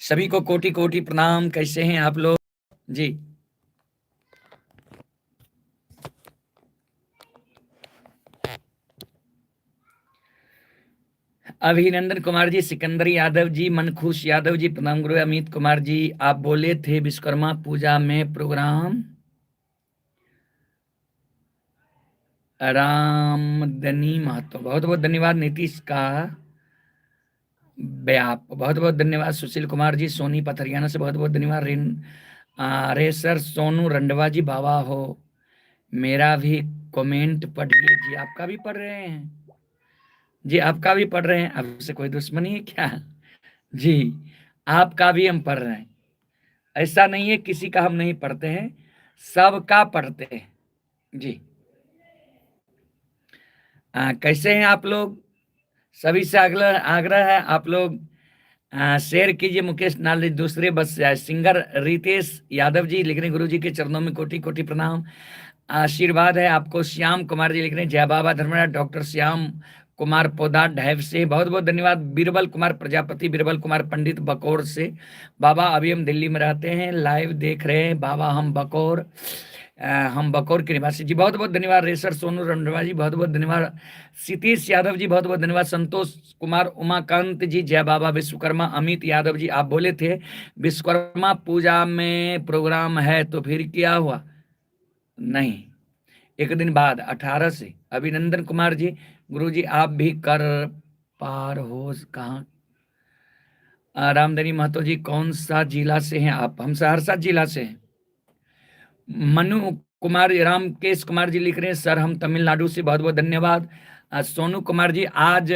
सभी को कोटि कोटि प्रणाम। कैसे हैं आप लोग? जी अभिनंदन कुमार जी, सिकंदर यादव जी, मनखुश यादव जी, प्रणाम गुरु। अमित कुमार जी, आप बोले थे विश्वकर्मा पूजा में प्रोग्राम। रामदनी महतो, बहुत बहुत धन्यवाद। नीतीश का व्याप, बहुत बहुत धन्यवाद। सुशील कुमार जी, सोनी पथरियाना से बहुत बहुत धन्यवाद। रेसर सोनू रंडवा जी, बाबा हो मेरा भी कमेंट पढ़िए जी। आपका भी पढ़ रहे हैं जी, आपका भी पढ़ रहे हैं। आपसे कोई दुश्मनी है क्या जी? आपका भी हम पढ़ रहे हैं, ऐसा नहीं है किसी का हम नहीं पढ़ते हैं, सबका पढ़ते हैं जी। कैसे हैं आप लोग? सभी से अगला आग्रह है आप लोग शेयर कीजिए। मुकेश नाली दूसरे बस से आए। सिंगर रितेश यादव जी लिख रहे हैं, गुरु जी के चरणों में कोटि कोटि प्रणाम, आशीर्वाद है आपको। श्याम कुमार जी लिख रहे हैं, जय बाबा धर्मराज। डॉक्टर श्याम कुमार पोदार ढैब से बहुत बहुत धन्यवाद। बीरबल कुमार प्रजापति, बीरबल कुमार पंडित बकौर से, बाबा अभी हम दिल्ली में रहते हैं, लाइव देख रहे हैं बाबा, हम बकौर के निवासी जी, बहुत बहुत धन्यवाद। रेसर सोनू रंधवा जी, बहुत बहुत धन्यवाद। सतीश यादव जी, बहुत बहुत धन्यवाद। संतोष कुमार उमाकांत जी, जय बाबा विश्वकर्मा। अमित यादव जी, आप बोले थे विश्वकर्मा पूजा में प्रोग्राम है तो फिर क्या हुआ? नहीं, एक दिन बाद 18 से। अभिनंदन कुमार जी, गुरु जी आप भी कर पार हो कहाँ? रामधनी महतो जी, कौन सा जिला से हैं आप? हम सहरसा जिला से हैं। मनु कुमार, रामकेश कुमार जी लिख रहे हैं, सर हम तमिलनाडु से, बहुत बहुत धन्यवाद। सोनू कुमार जी, आज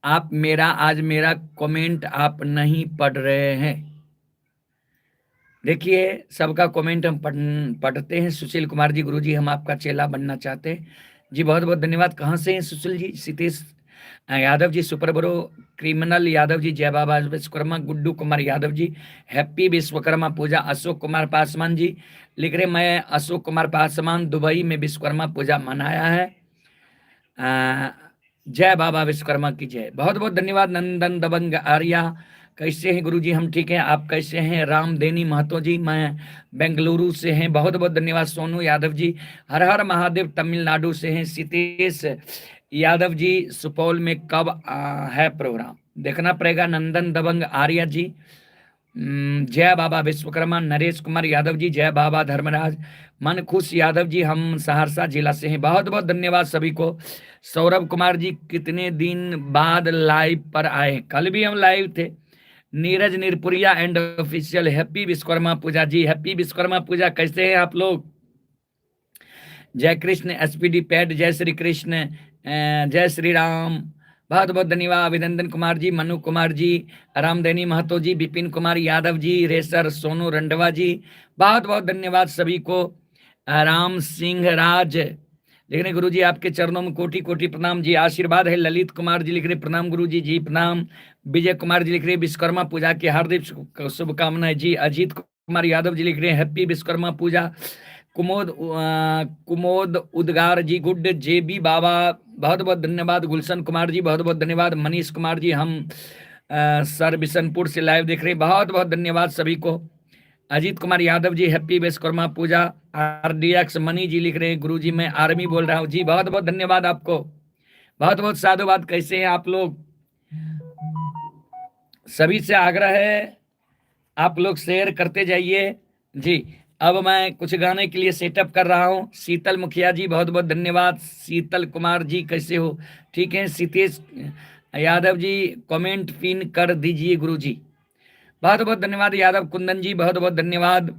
आप मेरा, आज मेरा कमेंट आप नहीं पढ़ रहे हैं। देखिए सबका कमेंट हम पढ़ते हैं। सुशील कुमार जी, गुरु जी हम आपका चेला बनना चाहते हैं जी, बहुत बहुत धन्यवाद। कहाँ से हैं Sushil ji? Sitesh Yadav ji, super bro criminal Yadav ji, जय बाबा विश्वकर्मा। गुड्डू कुमार यादव जी, हैप्पी विश्वकर्मा पूजा। अशोक कुमार पासवान जी लिख रहे, मैं अशोक कुमार पासवान दुबई में विश्वकर्मा पूजा मनाया है। जय बाबा विश्वकर्मा की जय। बहुत बहुत धन्यवाद। नंदन दबंग आर्या, कैसे हैं गुरुजी? हम ठीक हैं, आप कैसे हैं? रामदेनी महतो जी, मैं बेंगलुरु से हैं, बहुत बहुत धन्यवाद। सोनू यादव जी, हर हर महादेव तमिलनाडु से हैं। सीतेश यादव जी, सुपौल में कब है प्रोग्राम? देखना पड़ेगा। नंदन दबंग आर्या जी, जय बाबा विश्वकर्मा। नरेश कुमार यादव जी, जय बाबा धर्मराज। मनखुश यादव जी, हम सहरसा जिला से हैं, बहुत बहुत धन्यवाद सभी को। सौरभ कुमार जी, कितने दिन बाद लाइव पर आए? कल भी हम लाइव थे। Neeraj Nirpuriya and official, happy Vishwakarma Puja ji, happy Vishwakarma Puja. कैसे हैं आप लोग? जय कृष्ण एसपीडी पैड, जय श्री कृष्ण, जय श्री राम। बहुत बहुत धन्यवाद। अभिनंदन कुमार जी, मनु कुमार जी, रामदेनी महतो जी, विपिन कुमार यादव जी, रेसर सोनू रंडवा जी, बहुत बहुत धन्यवाद सभी को। राम सिंह राज लिख रहे, गुरु जी आपके चरणों में कोटि कोटि प्रणाम जी, आशीर्वाद है। ललित कुमार जी लिख रहे, प्रणाम गुरु जी, जी प्रणाम। विजय कुमार जी लिख रहे, विश्वकर्मा पूजा की हार्दिक शुभकामनाएं जी। अजीत कुमार यादव जी लिख रहे हैं, हैप्पी विश्वकर्मा पूजा। कुमोद उदगार जी, गुड जे बी बाबा, बहुत बहुत धन्यवाद। गुलशन कुमार जी, बहुत बहुत धन्यवाद। मनीष कुमार जी, हम सर बिशनपुर से लाइव देख रहे हैं, बहुत बहुत धन्यवाद सभी को। अजीत कुमार यादव जी, हैप्पी विश्वकर्मा पूजा। आरडीएक्स मनी जी लिख रहे हैं, गुरु जी मैं आर्मी बोल रहा हूँ जी, बहुत बहुत धन्यवाद आपको, बहुत बहुत साधुवाद। कैसे हैं आप लोग? सभी से आग्रह है आप लोग शेयर करते जाइए जी। अब मैं कुछ गाने के लिए सेटअप कर रहा हूँ। शीतल मुखिया जी, बहुत बहुत धन्यवाद। शीतल कुमार जी, कैसे हो? ठीक है। सीतेश यादव जी, कमेंट पिन कर दीजिए गुरु जी, बहुत बहुत धन्यवाद। यादव कुंदन जी, बहुत बहुत धन्यवाद।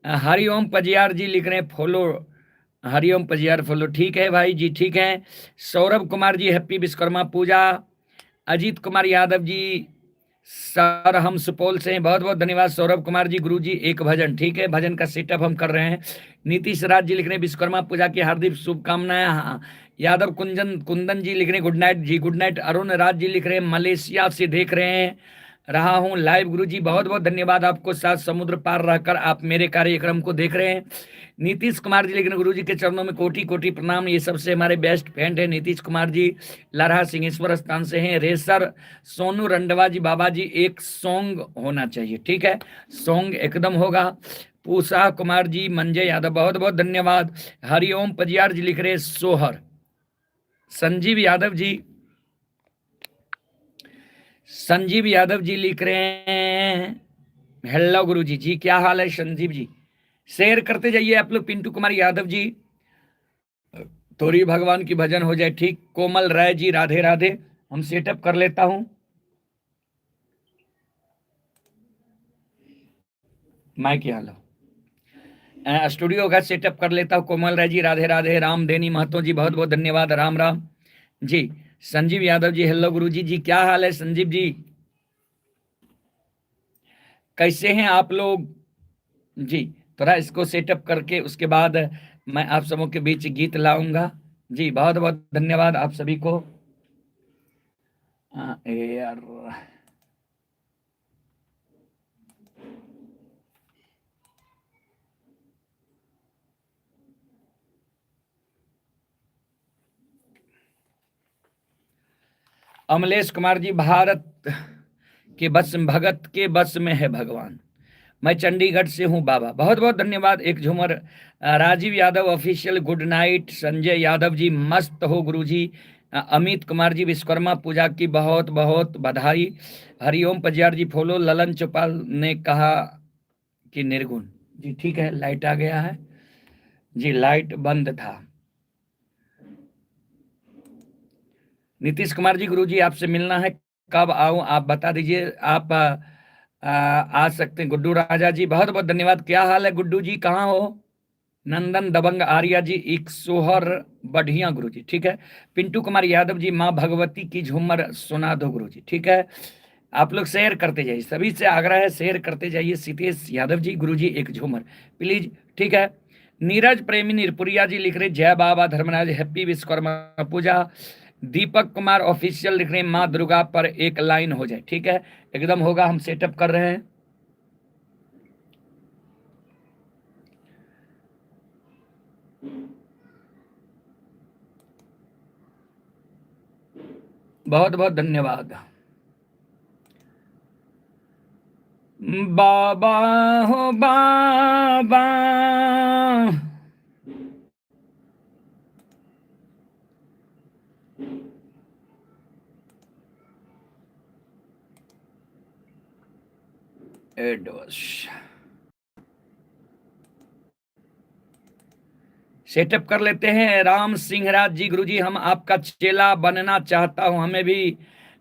हरिओम पजियार जी लिख रहे हैं, फॉलो हरिओम पजियार फॉलो, ठीक है भाई जी, ठीक है। सौरभ कुमार जी, हैप्पी विश्वकर्मा पूजा। अजीत कुमार यादव जी, सर हम सुपौल से हैं, बहुत बहुत धन्यवाद। सौरभ कुमार जी, गुरु जी एक भजन, ठीक है, भजन का सेटअप हम कर रहे हैं। नीतीश राज जी लिख रहे हैं, विश्वकर्मा पूजा की हार्दिक शुभकामनाएं। हाँ, यादव कुंदन जी लिख रहे हैं, गुड नाइट जी, गुड नाइट। अरुण राज जी लिख रहे हैं, मलेशिया से देख रहे हैं। रहा हूं लाइव गुरुजी, बहुत बहुत धन्यवाद आपको। सात समुद्र पार रहकर आप मेरे कार्यक्रम को देख रहे हैं। नीतीश कुमार जी, लेकिन गुरुजी के चरणों में कोटि कोटि प्रणाम। ये सबसे हमारे बेस्ट फ्रेंड है नीतीश कुमार जी, लरहा सिंहेश्वर स्थान से हैं। रेसर सोनू रंडवा जी, बाबा जी एक सॉन्ग होना चाहिए, ठीक है, सॉन्ग एकदम होगा। पूषा कुमार जी, मंजय यादव, बहुत बहुत धन्यवाद। हरिओम पजियार जी लिख रहे सोहर। संजीव यादव जी, संजीव यादव जी लिख रहे हैं हेलो गुरु जी। जी क्या हाल है संजीव जी, शेयर करते जाइए आप लोग। पिंटू कुमार यादव जी, थोड़ी भगवान की भजन हो जाए, ठीक। कोमल राय जी, राधे राधे। हम सेटअप कर लेता हूं। माइक यहाँ लो, स्टूडियो का सेटअप कर लेता हूँ। कोमल राय जी राधे राधे। राम देनी महतो जी बहुत बहुत धन्यवाद, राम राम जी। संजीव यादव जी हेलो गुरु जी। जी क्या हाल है संजीव जी, कैसे हैं आप लोग जी। थोड़ा इसको सेटअप करके उसके बाद मैं आप सबों के बीच गीत लाऊंगा जी। बहुत बहुत धन्यवाद आप सभी को। यार अमलेश कुमार जी, भारत के बस भगत के बस में है भगवान। मैं चंडीगढ़ से हूँ बाबा, बहुत बहुत धन्यवाद। एक झूमर। Rajiv Yadav official good night. Sanjay Yadav ji मस्त हो गुरुजी। अमित कुमार जी विश्वकर्मा पूजा की बहुत बहुत बधाई। हरिओम पजियार जी फॉलो। ललन चौपाल ने कहा कि निर्गुण जी, ठीक है। लाइट आ गया है जी, लाइट बंद था। नीतीश कुमार जी गुरुजी आपसे मिलना है, कब आऊं आप बता दीजिए। आप आ सकते हैं। गुड्डू राजा जी बहुत बहुत धन्यवाद। क्या हाल है गुड्डू जी, कहाँ हो? नंदन दबंग आर्या जी एक सोहर बढ़िया गुरु जी, ठीक है। पिंटू कुमार यादव जी माँ भगवती की झूमर सुना दो गुरु जी, ठीक है। आप लोग शेयर करते जाइए, सभी से आग्रह है शेयर करते जाइए। सीतेश यादव जी गुरु जी एक झूमर प्लीज, ठीक है। नीरज प्रेमी निरपुरिया जी लिख रहे जय बाबा धर्मराज, हैप्पी विश्वकर्मा पूजा। दीपक कुमार ऑफिशियल लिख रहे हैं माँ दुर्गा पर एक लाइन हो जाए, ठीक है, एकदम होगा, हम सेटअप कर रहे हैं। बहुत बहुत धन्यवाद। बाबा हो बाबा, सेटअप कर लेते हैं। राम सिंहराज जी गुरुजी हम आपका चेला बनना चाहता हूं, हमें भी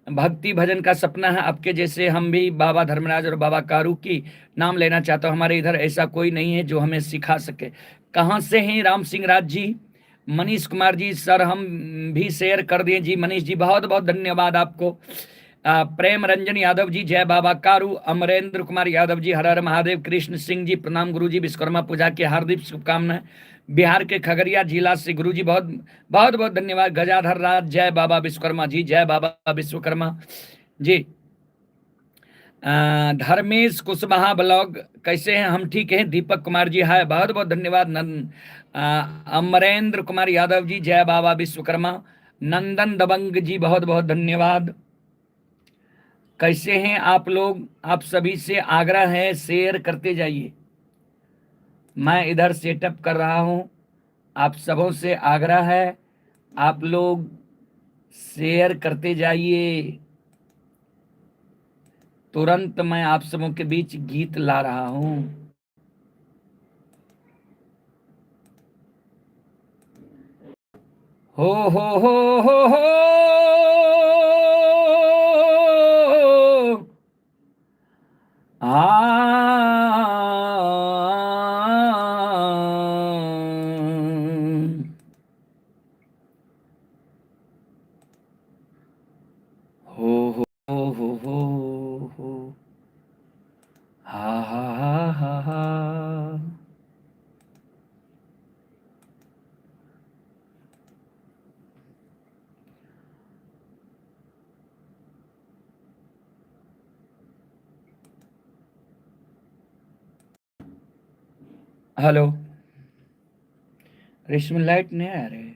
भक्ति भजन का सपना है, आपके जैसे हम भी बाबा धर्मराज और बाबा कारू की नाम लेना चाहता हूं, हमारे इधर ऐसा कोई नहीं है जो हमें सिखा सके। कहाँ से हैं राम सिंह राज जी? मनीष कुमार जी सर हम भी शेयर कर दिए जी। मनीष जी बहुत बहुत धन्यवाद आपको। प्रेम रंजन यादव जी जय बाबा कारू। अमरेंद्र कुमार यादव जी हर हर महादेव। कृष्ण सिंह जी प्रणाम गुरु जी, विश्वकर्मा पूजा की हार्दिक शुभकामनाएं। बिहार के खगड़िया जिला से गुरु जी बहुत बहुत बहुत धन्यवाद। गजाधर राज जय बाबा विश्वकर्मा जी, जय बाबा विश्वकर्मा जी। धर्मेश कुशवाहा ब्लॉग कैसे हैं? हम ठीक हैं। दीपक कुमार जी हाय, बहुत बहुत धन्यवाद। अमरेंद्र कुमार यादव जी जय बाबा विश्वकर्मा। नंदन दबंग जी बहुत बहुत धन्यवाद। कैसे हैं आप लोग? आप सभी से आग्रह है शेयर करते जाइए। मैं इधर सेटअप कर रहा हूं, आप सबों से आग्रह है आप लोग शेयर करते जाइए। तुरंत मैं आप सबों के बीच गीत ला रहा हूं। हो हो हो हो हो आ हो हो हो हो हो हा हा हा हा हा। हेलो, अरे इसमें लाइट नहीं आ रही।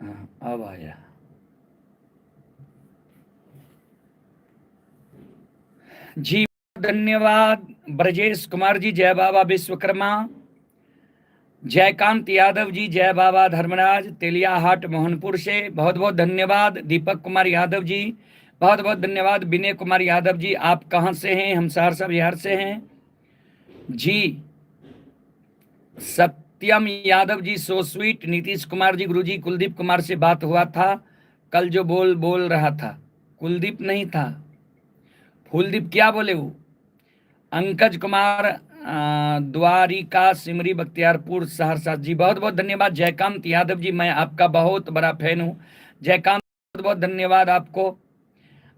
हाँ अब आया जी। धन्यवाद ब्रजेश कुमार जी, जय बाबा विश्वकर्मा। जयकांत यादव जी, जय बाबा धर्मराज, तेलियाहाट मोहनपुर से बहुत बहुत धन्यवाद। दीपक कुमार यादव जी, बहुत बहुत धन्यवाद। विनय कुमार यादव जी, आप कहाँ से हैं? हम सहरसा बिहार से हैं जी। Satyam Yadav ji, so sweet. नीतीश कुमार जी, गुरुजी कुलदीप कुमार से बात हुआ था कल, जो बोल बोल रहा था, कुलदीप नहीं था, फूलदीप क्या बोले वो। अंकज कुमार द्वारिका सिमरी बख्तियारपुर सहरसा जी, बहुत बहुत धन्यवाद। जयकांत यादव जी, मैं आपका बहुत बड़ा फैन हूँ। जयकांत, बहुत बहुत धन्यवाद आपको।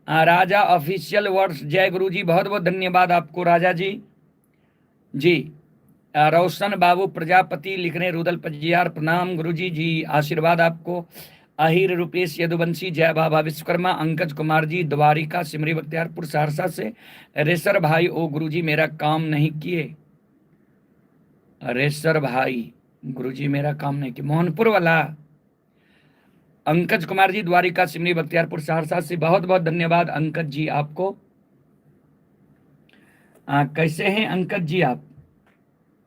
राजा ऑफिशियल वर्ड्स, जय गुरु जी, बहुत बहुत धन्यवाद आपको राजा जी। जी रोशन बाबू प्रजापति लिख रहे हैं, रुदल पजियार, प्रणाम गुरु जी जी, आशीर्वाद आपको। अहिर रुपेश यदुवंशी, जय बाबा विश्वकर्मा। अंकज कुमार जी, द्वारिका सिमरी बख्तियारपुर सहरसा से। रेसर भाई, ओ गुरुजी मेरा काम नहीं किए। रेसर भाई, गुरुजी मेरा काम नहीं किए, मोहनपुर वाला। अंकज कुमार जी, द्वारिका सिमरी बख्तियारपुर सहरसा से, बहुत बहुत धन्यवाद अंकज जी आपको। कैसे हैं अंकज जी आप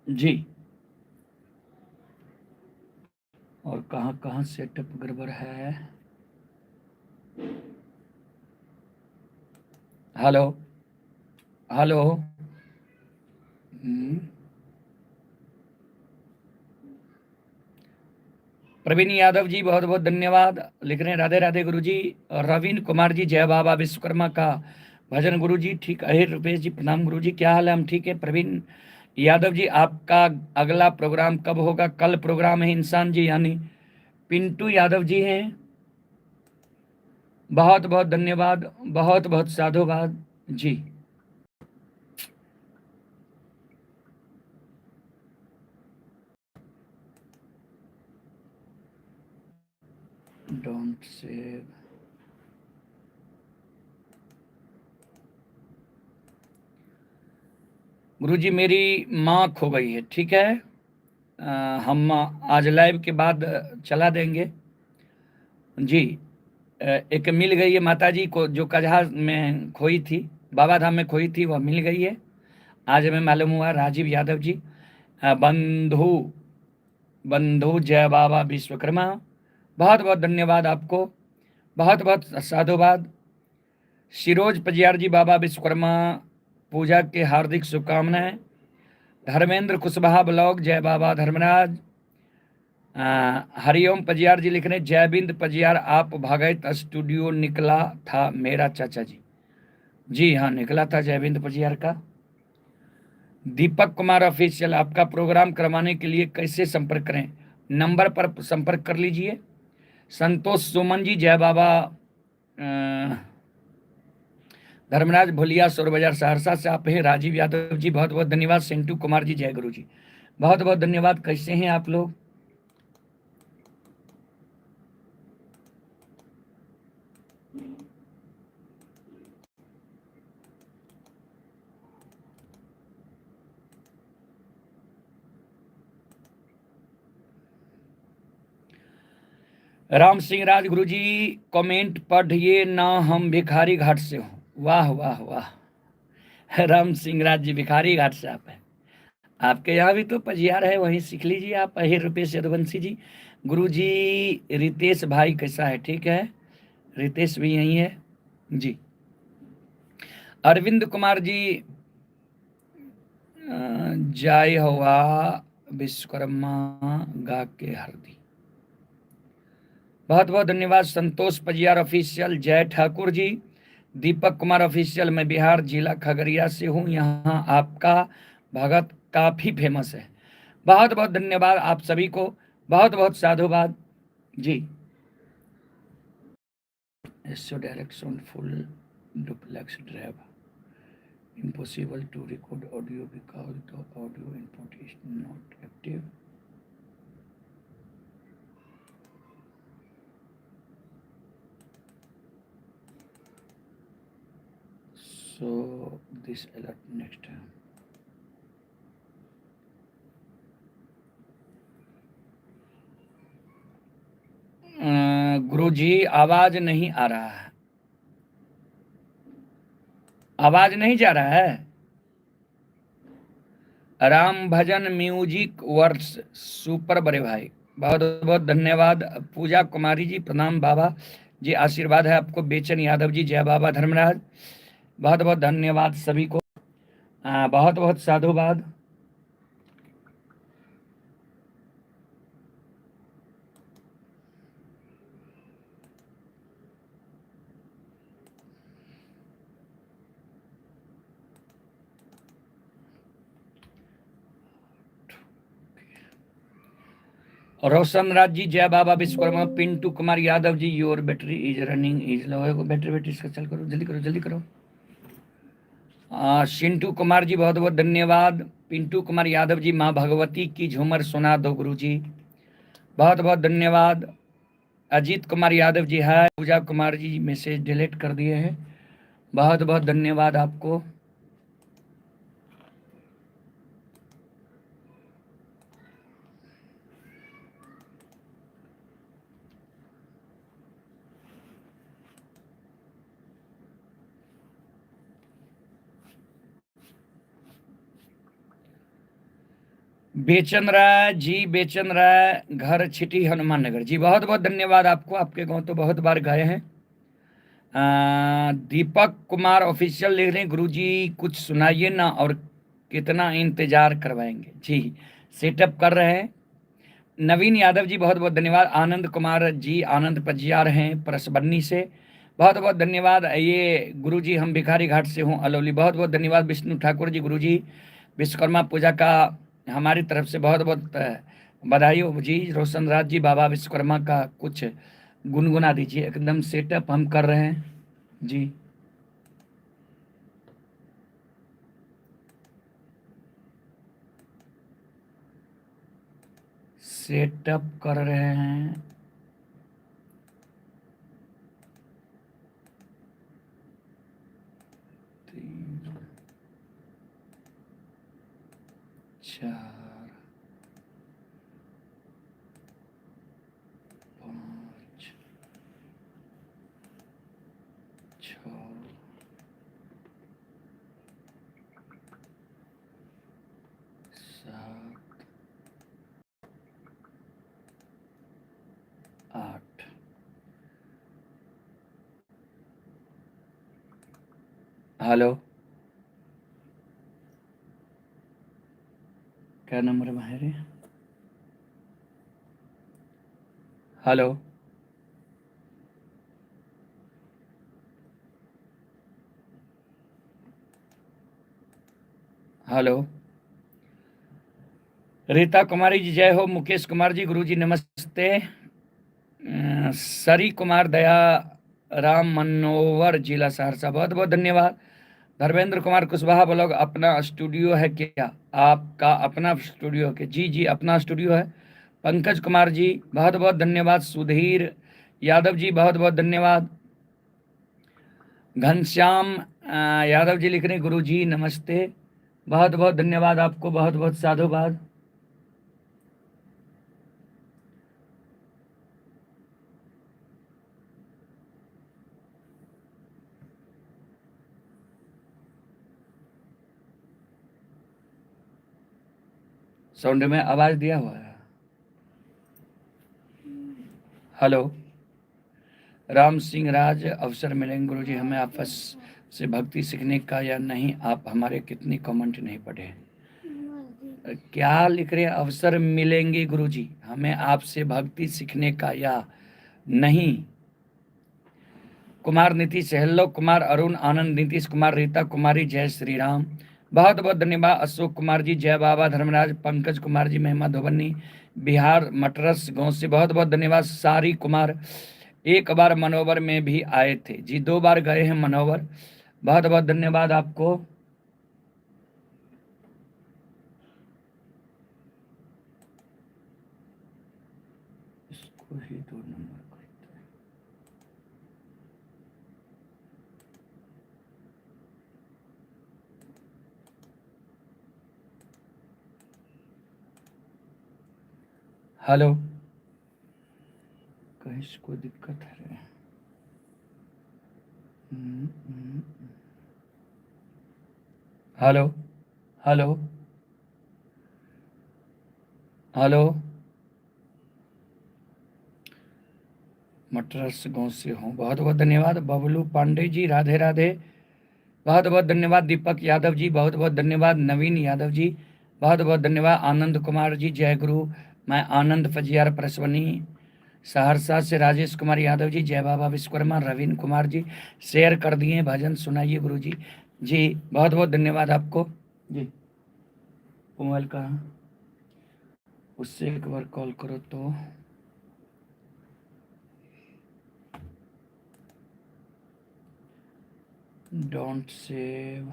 जी? और कहाँ कहाँ सेटअप गड़बड़ है? हेलो हेलो, प्रवीण यादव जी, बहुत बहुत धन्यवाद। लिख रहे हैं राधे राधे गुरु जी। रवीन कुमार जी, जय बाबा विश्वकर्मा का भजन गुरु जी, ठीक। अहिर रुपेश जी, प्रणाम गुरु जी, क्या हाल है? हम ठीक है। प्रवीण यादव जी, आपका अगला प्रोग्राम कब होगा? कल प्रोग्राम है इंसान जी, यानी पिंटू यादव जी हैं। बहुत बहुत धन्यवाद, बहुत बहुत साधुवाद जी। Don't save. गुरुजी मेरी माँ खो गई है, ठीक है। हम आज लाइव के बाद चला देंगे जी। एक मिल गई है माता जी को, जो कजहा में खोई थी, बाबा धाम में खोई थी, वह मिल गई है आज हमें मालूम हुआ। राजीव यादव जी, बंधु बंधु, जय बाबा विश्वकर्मा, बहुत बहुत धन्यवाद आपको, बहुत बहुत साधुवाद। सिरोज पजियार जी, बाबा विश्वकर्मा पूजा के हार्दिक शुभकामनाएं। धर्मेंद्र कुशवाहा ब्लॉग, जय बाबा धर्मराज। हरिओम पजियार जी लिख रहे हैं, जय बिंद पजियार, आप भगत स्टूडियो निकला था मेरा चाचा जी। जी हाँ, निकला था जय बिंद पजियार का। दीपक कुमार ऑफिशियल, आपका प्रोग्राम करवाने के लिए कैसे संपर्क करें? नंबर पर संपर्क कर लीजिए। संतोष सुमन जी, जय बाबा धर्मराज भोलिया, सौर बाजार सहरसा से आप हैं। राजीव यादव जी, बहुत बहुत धन्यवाद। सेंटू कुमार जी, जय गुरु जी, बहुत बहुत धन्यवाद। कैसे हैं आप लोग? राम सिंह राज गुरु जी, कमेंट पढ़िए ना, हम भिखारी घाट से हूँ। वाह वाह वाह, राम सिंह राज जी भिखारी घाट से आप हैं। आपके यहाँ भी तो पजियार है, वहीं सीख लीजिए आप। अहिर रुपेश यदुवंशी जी, गुरु जी रितेश भाई कैसा है? ठीक है, रितेश भी यहीं है जी। अरविंद कुमार जी, जय हवा विश्वकर्मा गा के हरदी, बहुत बहुत धन्यवाद। संतोष पजियार ऑफिशियल, जय ठाकुर जी। दीपक कुमार ऑफिशियल, मैं बिहार जिला खगड़िया से हूँ, यहाँ आपका भगत काफ़ी फेमस है। बहुत बहुत धन्यवाद आप सभी को, बहुत बहुत साधुवाद जी। SO direction full duplex drive, impossible to record audio because the audio input is not active. So this alert next time. गुरुजी आवाज नहीं आ रहा है, आवाज नहीं जा रहा है। राम भजन म्यूजिक वर्स सुपर बड़े भाई, बहुत बहुत धन्यवाद। पूजा कुमारी जी प्रणाम बाबा जी, आशीर्वाद है आपको। बेचन यादव जी जय बाबा धर्मराज, बहुत बहुत धन्यवाद सभी को, बहुत बहुत साधुवाद। रोशन राज जी जय Baba Vishwakarma. Pintu Kumar Yadav ji your battery is running is low, battery battery इसका चल करो, जल्दी करो जल्दी करो। सिंटू कुमार जी बहुत बहुत धन्यवाद। पिंटू कुमार यादव जी माँ भगवती की झूमर सुना दो गुरु जी, बहुत बहुत धन्यवाद। अजीत कुमार यादव जी है। पूजा कुमार जी मैसेज डिलीट कर दिए हैं, बहुत बहुत धन्यवाद आपको। बेचन राय जी, बेचन राय घर छिटी हनुमान नगर जी, बहुत बहुत धन्यवाद आपको, आपके गांव तो बहुत बार गए हैं। दीपक कुमार ऑफिशियल लिख रहे हैं गुरुजी कुछ सुनाइए ना, और कितना इंतजार करवाएंगे जी, सेटअप कर रहे हैं। नवीन यादव जी बहुत बहुत धन्यवाद। आनंद कुमार जी, आनंद पजियार हैं परसबन्नी से, बहुत बहुत धन्यवाद। ये गुरुजी हम भिखारी घाट से हूँ अलौली, बहुत बहुत धन्यवाद। विष्णु ठाकुर जी गुरुजी विश्वकर्मा पूजा का हमारी तरफ से बहुत बहुत बधाई हो जी। रोशन राज जी बाबा विश्वकर्मा का कुछ गुनगुना दीजिए, एकदम सेटअप हम कर रहे हैं जी। सेटअप कर रहे हैं। तीन चार पाँच छः सात आठ। हेलो, क्या नंबर है रे? हेलो, हेलो, रीता कुमारी जी जय हो। मुकेश कुमार जी गुरु जी नमस्ते। सरी कुमार दया राम मनोवर जिला सहरसा, बहुत बहुत धन्यवाद। धर्मेंद्र कुमार कुशवाहा ब्लॉग, अपना स्टूडियो है क्या आपका? अपना स्टूडियो है क्या? जी जी अपना स्टूडियो है। पंकज कुमार जी बहुत बहुत धन्यवाद। सुधीर यादव जी बहुत बहुत धन्यवाद। घनश्याम यादव जी लिख रहे हैं गुरु जी नमस्ते, बहुत बहुत धन्यवाद आपको, बहुत बहुत साधुवाद। साउंड में आवाज दिया हुआ है। हेलो राम सिंह राज, अवसर मिलेंगे गुरु जी हमें आपस से भक्ति सीखने का या नहीं? आप हमारे कितनी कमेंट नहीं पढ़े, क्या लिख रहे हैं? अवसर मिलेंगे गुरु जी हमें आपसे भक्ति सीखने का या नहीं? कुमार नीतीश हेलो। कुमार अरुण आनंद नीतीश कुमार रीता कुमारी जय श्री राम, बहुत बहुत धन्यवाद। अशोक कुमार जी जय बाबा धर्मराज। पंकज कुमार जी महिमा धोबनी बिहार मटरस गांव से बहुत बहुत धन्यवाद। सारी कुमार एक बार मनोवर में भी आए थे जी, 2 बार गए हैं मनोवर, बहुत बहुत धन्यवाद आपको। इसको ही 2 नंबर करते हैं। हेलो, कहीं से कोई कोई दिक्कत है? हेलो हेलो हेलो, मटरस गांव से हूँ। बहुत बहुत धन्यवाद बबलू पांडे जी, राधे राधे। बहुत बहुत धन्यवाद दीपक यादव जी, बहुत बहुत धन्यवाद नवीन यादव जी, बहुत बहुत धन्यवाद आनंद कुमार जी, जय गुरु। मैं आनंद फजियार परसवनी सहरसा से। राजेश कुमार यादव जी, जय बाबा विश्वकर्मा। रवीन कुमार जी शेयर कर दिए, भजन सुनाइए गुरु जी। जी बहुत बहुत धन्यवाद आपको जी। मोबाइल कहाँ, उससे एक बार कॉल करो तो। Don't save.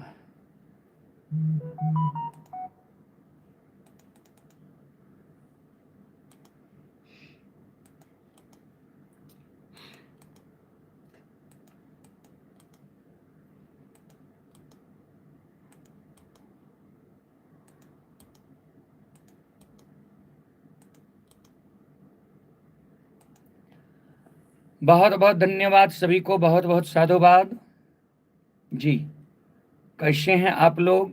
बहुत बहुत धन्यवाद सभी को, बहुत बहुत साधुवाद जी। कैसे हैं आप लोग?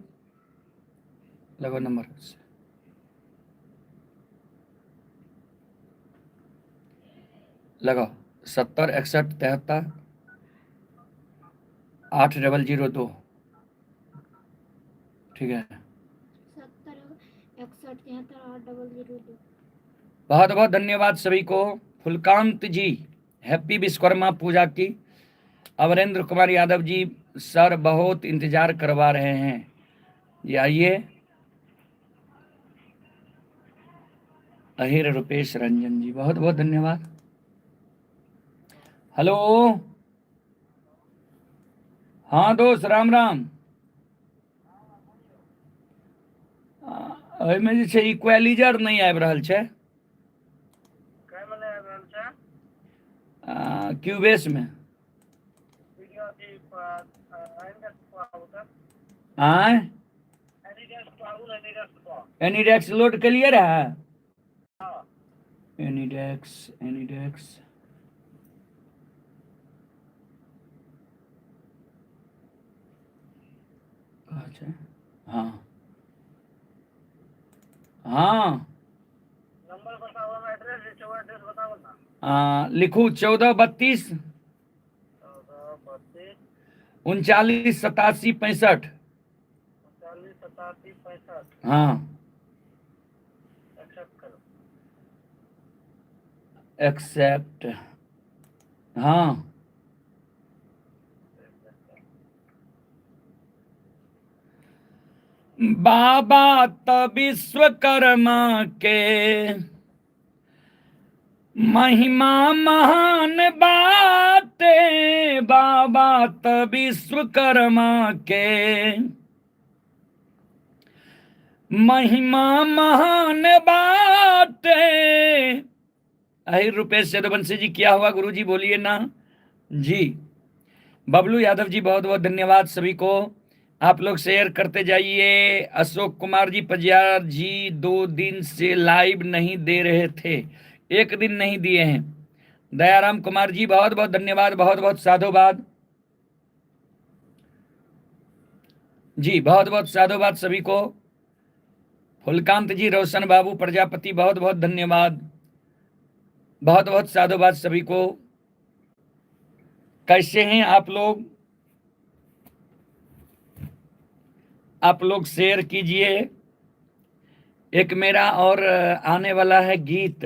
लगो नंबर लगाओ 70 61 73 8 0 0 2। ठीक है। 70 61 73 8 0 0 2। बहुत बहुत धन्यवाद सभी को। फुलकांत जी हैप्पी विश्वकर्मा पूजा की। अमरेंद्र कुमार यादव जी सर बहुत इंतजार करवा रहे हैं जी, आइए। अहिर रुपेश रंजन जी बहुत बहुत धन्यवाद। हेलो, हाँ दोस्त राम राम। एहिमे जे छै इक्वेलिजर नहि आबि रहल छै। कैमे नहि आबि रहल छै? क्यूबेस मे। वीडियो अथी एनीडेस्क पर आबू तऽ। आँय? एनीडेस्क पर आबू ने, एनीडेस्क पर। एनीडेस्क लोड केलिए रहे। हँ। एनीडेस्क, एनीडेस्क कहाँ छै? हाँ हाँ। नंबर बताबू, हम एड्रेस जे छै ओ एड्रेस बताबू ने। लिखू 14 32 14 32 39 87 65। 39 87 65। हाँ। एक्सेप्ट करो। एक्सेप्ट, हाँ। बाबा त विश्वकर्मा के महिमा महान बाते, बाबा त विश्वकर्मा के महिमा महान बाते। अहिर रुपेश यदुवंशी जी क्या हुआ गुरुजी बोलिए ना जी। बबलू यादव जी बहुत बहुत धन्यवाद सभी को, आप लोग शेयर करते जाइए। अशोक कुमार जी पजियार जी 2 दिन से लाइव नहीं दे रहे थे, एक दिन नहीं दिए हैं। दयाराम कुमार जी बहुत बहुत धन्यवाद, बहुत बहुत साधुवाद जी, बहुत बहुत साधुवाद सभी को। फुलकांत जी, रोशन बाबू प्रजापति बहुत बहुत धन्यवाद, बहुत बहुत साधुवाद सभी को। कैसे हैं आप लोग? आप लोग शेयर कीजिए। एक मेरा और आने वाला है गीत।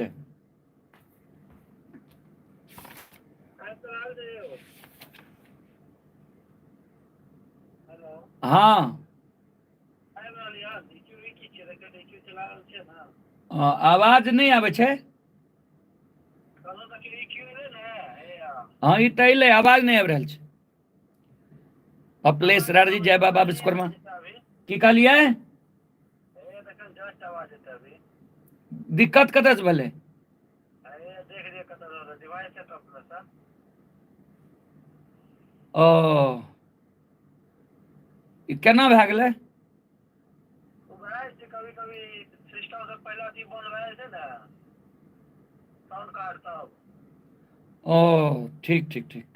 हाँ। आवाज नहीं आवे छै। हाँ ई तऽ अयलै, आवाज नहीं आबि रहल छै। अपलेश रार जी जय बाबा विश्वकर्मा। की कहलियै? दिक्कत कतऽ से भेलै? ओ ई केना भए गेलै? ओ ठीक ठीक ठीक।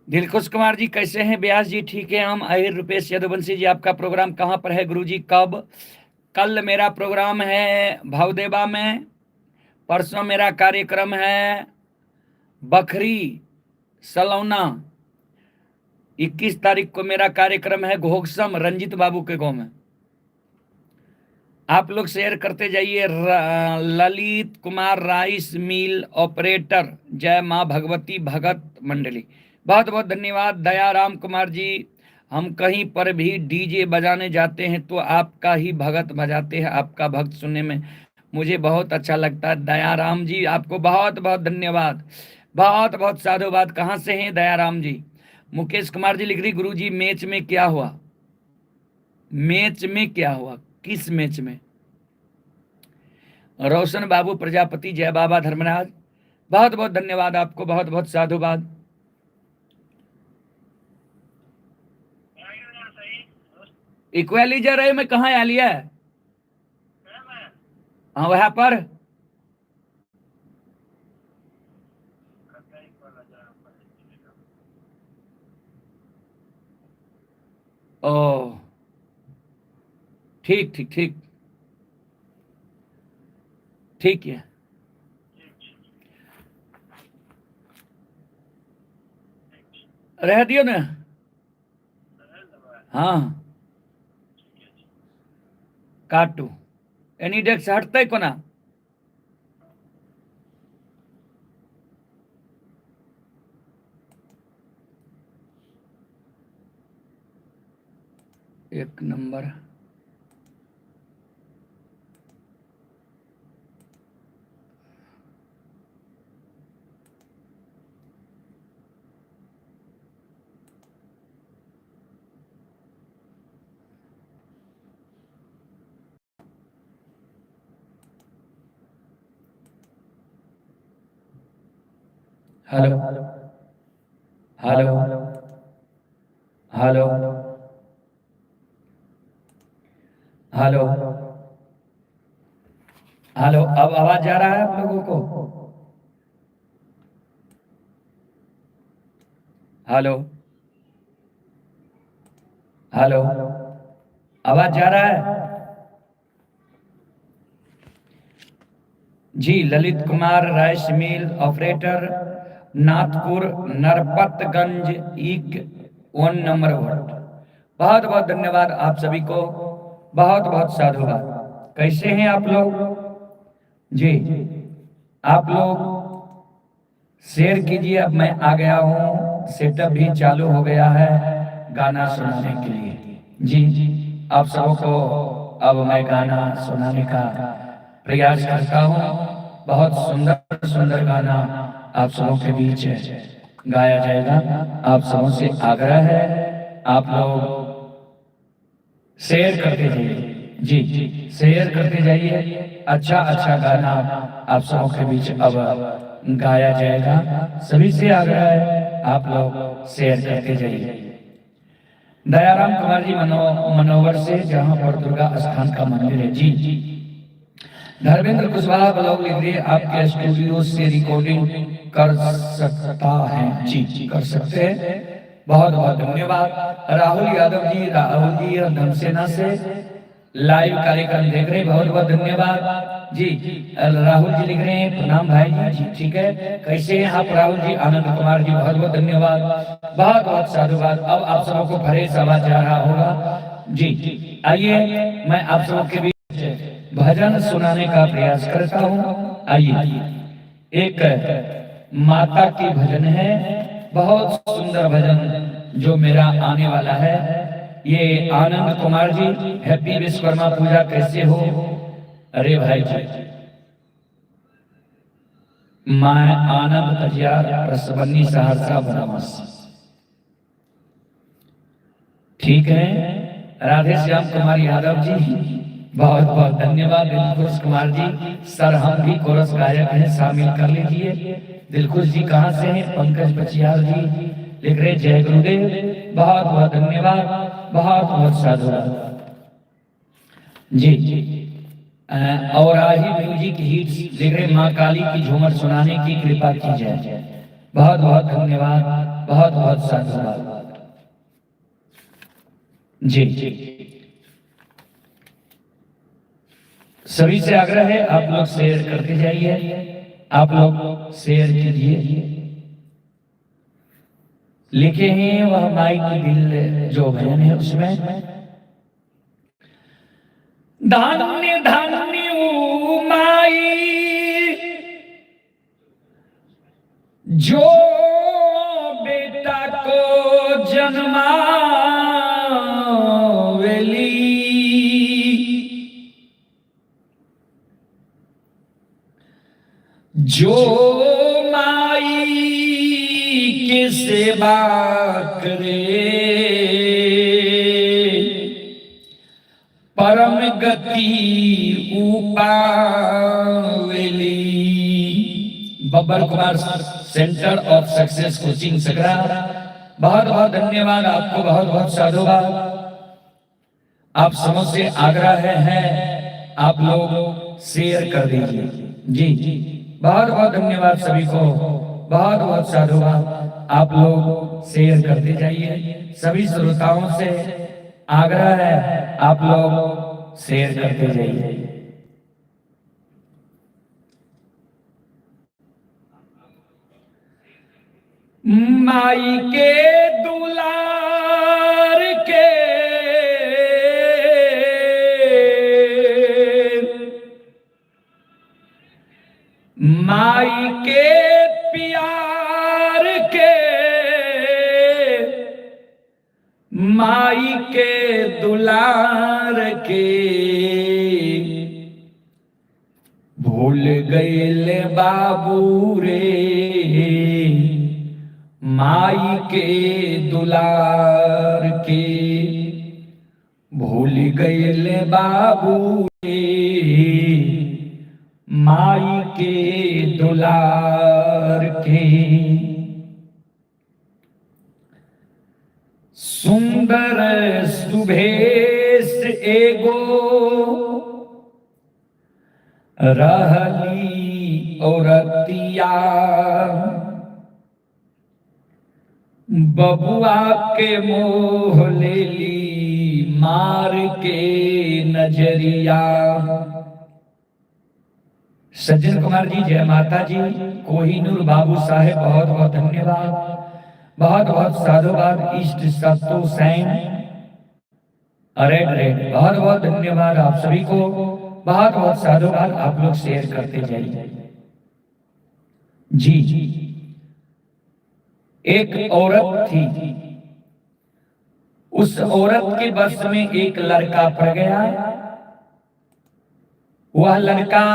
दिलखुश कुमार जी कैसे हैं? व्यास जी ठीक है। हम अहिर रुपेश यदुवंशी जी, आपका प्रोग्राम कहाँ पर है गुरुजी? कब? कल मेरा प्रोग्राम है भावदेवा में, परसों मेरा कार्यक्रम है बखरी सलौना, 21 तारीख को मेरा कार्यक्रम है घोगसम रंजित बाबू के गांव में। आप लोग शेयर करते जाइए। Lalit Kumar rice mill operator, जय माँ भगवती भगत मंडली, बहुत बहुत धन्यवाद। दयाराम कुमार जी, हम कहीं पर भी डीजे बजाने जाते हैं तो आपका ही भगत बजाते हैं, आपका भक्त सुनने में मुझे बहुत अच्छा लगता है। दयाराम जी आपको बहुत बहुत धन्यवाद, बहुत बहुत साधुवाद। कहाँ से हैं दयाराम जी? मुकेश कुमार जी लिख रही, गुरु जी मैच में क्या हुआ? मैच में क्या हुआ? किस मैच में? रोशन बाबू प्रजापति, जय बाबा धर्मराज, बहुत बहुत धन्यवाद आपको, बहुत बहुत साधुवाद। इक्वेलाइजर है में कहाँ आलिया है? हाँ वहाँ पर। ओ ठीक ठीक ठीक ठीक है। रह दियो ना। हाँ काटू एनी डेस्क हटते कोना? एक number. Hello hello hello hello hello, अब आवाज जा रहा है आप लोगों को? हेलो हेलो, आवाज जा रहा है जी? Lalit Kumar rice mill operator, Nathpur, Narpatganj, एक 1 नंबर वार्ड, बहुत बहुत धन्यवाद आप सभी को, बहुत बहुत साधुवाद। कैसे हैं आप लोग जी? आप लोग शेयर कीजिए। अब मैं आ गया हूँ, सेटअप भी चालू हो गया है गाना सुनाने के लिए जी। आप सबको अब मैं गाना सुनाने का प्रयास करता हूँ। बहुत सुंदर सुंदर गाना आप सबों के बीच गाया जाएगा। आप सबों से आग्रह है, आप लोग शेयर करते जाइए जी, शेयर करते जाइए। अच्छा अच्छा गाना आप सबों के बीच अब गाया जाएगा। सभी से आग्रह है, आप लोग शेयर करते जाइए। दयाराम कुमार जी मनोवर से, जहां पर दुर्गा स्थान का मंदिर है जी। धर्मेंद्र कुशवाहा ब्लॉग लिख रही है, आपके स्टूडियो से रिकॉर्डिंग कर सकता है जी, कर सकते हैं, बहुत बहुत धन्यवाद। राहुल यादव जी, राहुल जी धनसेना से लाइव कार्यक्रम देख रहे हैं, बहुत बहुत धन्यवाद जी। राहुल जी लिख रहे हैं, प्रणाम भाई जी, जी ठीक है, कैसे हैं आप राहुल जी? आनंद कुमार जी बहुत बहुत धन्यवाद, बहुत बहुत साधुवाद। अब आप सबको फ्रेश आवाज जा रहा होगा जी। आइए मैं आप सबके बीच भजन सुनाने का प्रयास करता हूँ। आइए, एक माता की भजन है, बहुत सुंदर भजन जो मेरा आने वाला है। ये आनंद कुमार जी, हैप्पी विश्वकर्मा पूजा, कैसे हो? अरे भाई जी, मैं आनंद अजियार, रसबन्नी, सहरसा, बनारस। ठीक है। राधे श्याम कुमार यादव जी, बहुत बहुत धन्यवाद। दिलखुश कुमार जी, सर हम भी कोरस गायक हैं, शामिल कर लीजिए। दिलखुश जी कहाँ से हैं? पंकज पचियार जी लिख रहे, जय गुरुदेव, बहुत बहुत धन्यवाद, बहुत बहुत साधुवाद। जी। और आही म्यूजिक हिट्स देख रहे, माँ काली की झूमर सुनाने की कृपा की जाए। बहुत बहुत धन्यवाद, बहुत बहुत साधुवाद जी। सभी से आग्रह है आप लोग शेयर करते जाइए, आप लोग शेयर कीजिए। लिखे हैं वह माई की दिल जो भजन है उसमें, धन्य धन्य माई जो बेटा को जन्मावेली, जो माई के सेवा करे परम गति उपावेली। Babbar Kumar centre of success coaching Sakra, बहुत बहुत धन्यवाद आपको, बहुत बहुत साधुवाद। आप समझ से आग्रह है आप लोग शेयर कर दीजिए जी। बहुत बहुत धन्यवाद सभी को, बहुत बहुत साधुवाद। आप लोग शेयर करते जाइए। सभी श्रोताओं से आग्रह है आप लोग शेयर करते जाइए। माई के दुलार के माई के प्यार के माई के दुलार के भूल गए बाबू रे माई के दुलार के, भूल गए बाबू रे माई के दुलार के। सुंदर सुभेश एगो रहली औरतिया, बबुआ के मोह लेली मार के नजरिया। सज्जन कुमार जी जय माता जी। कोहिनूर बाबू साहेब बहुत बहुत धन्यवाद, बहुत बहुत साधुवाद। ईस्ट सत्तो सैन रेड रेड, बहुत बहुत धन्यवाद आप सभी को, बहुत बहुत साधुवाद। आप लोग शेयर करते जाइए जी। एक औरत थी, उस औरत के बस में एक लड़का पड़ गया। वह लड़का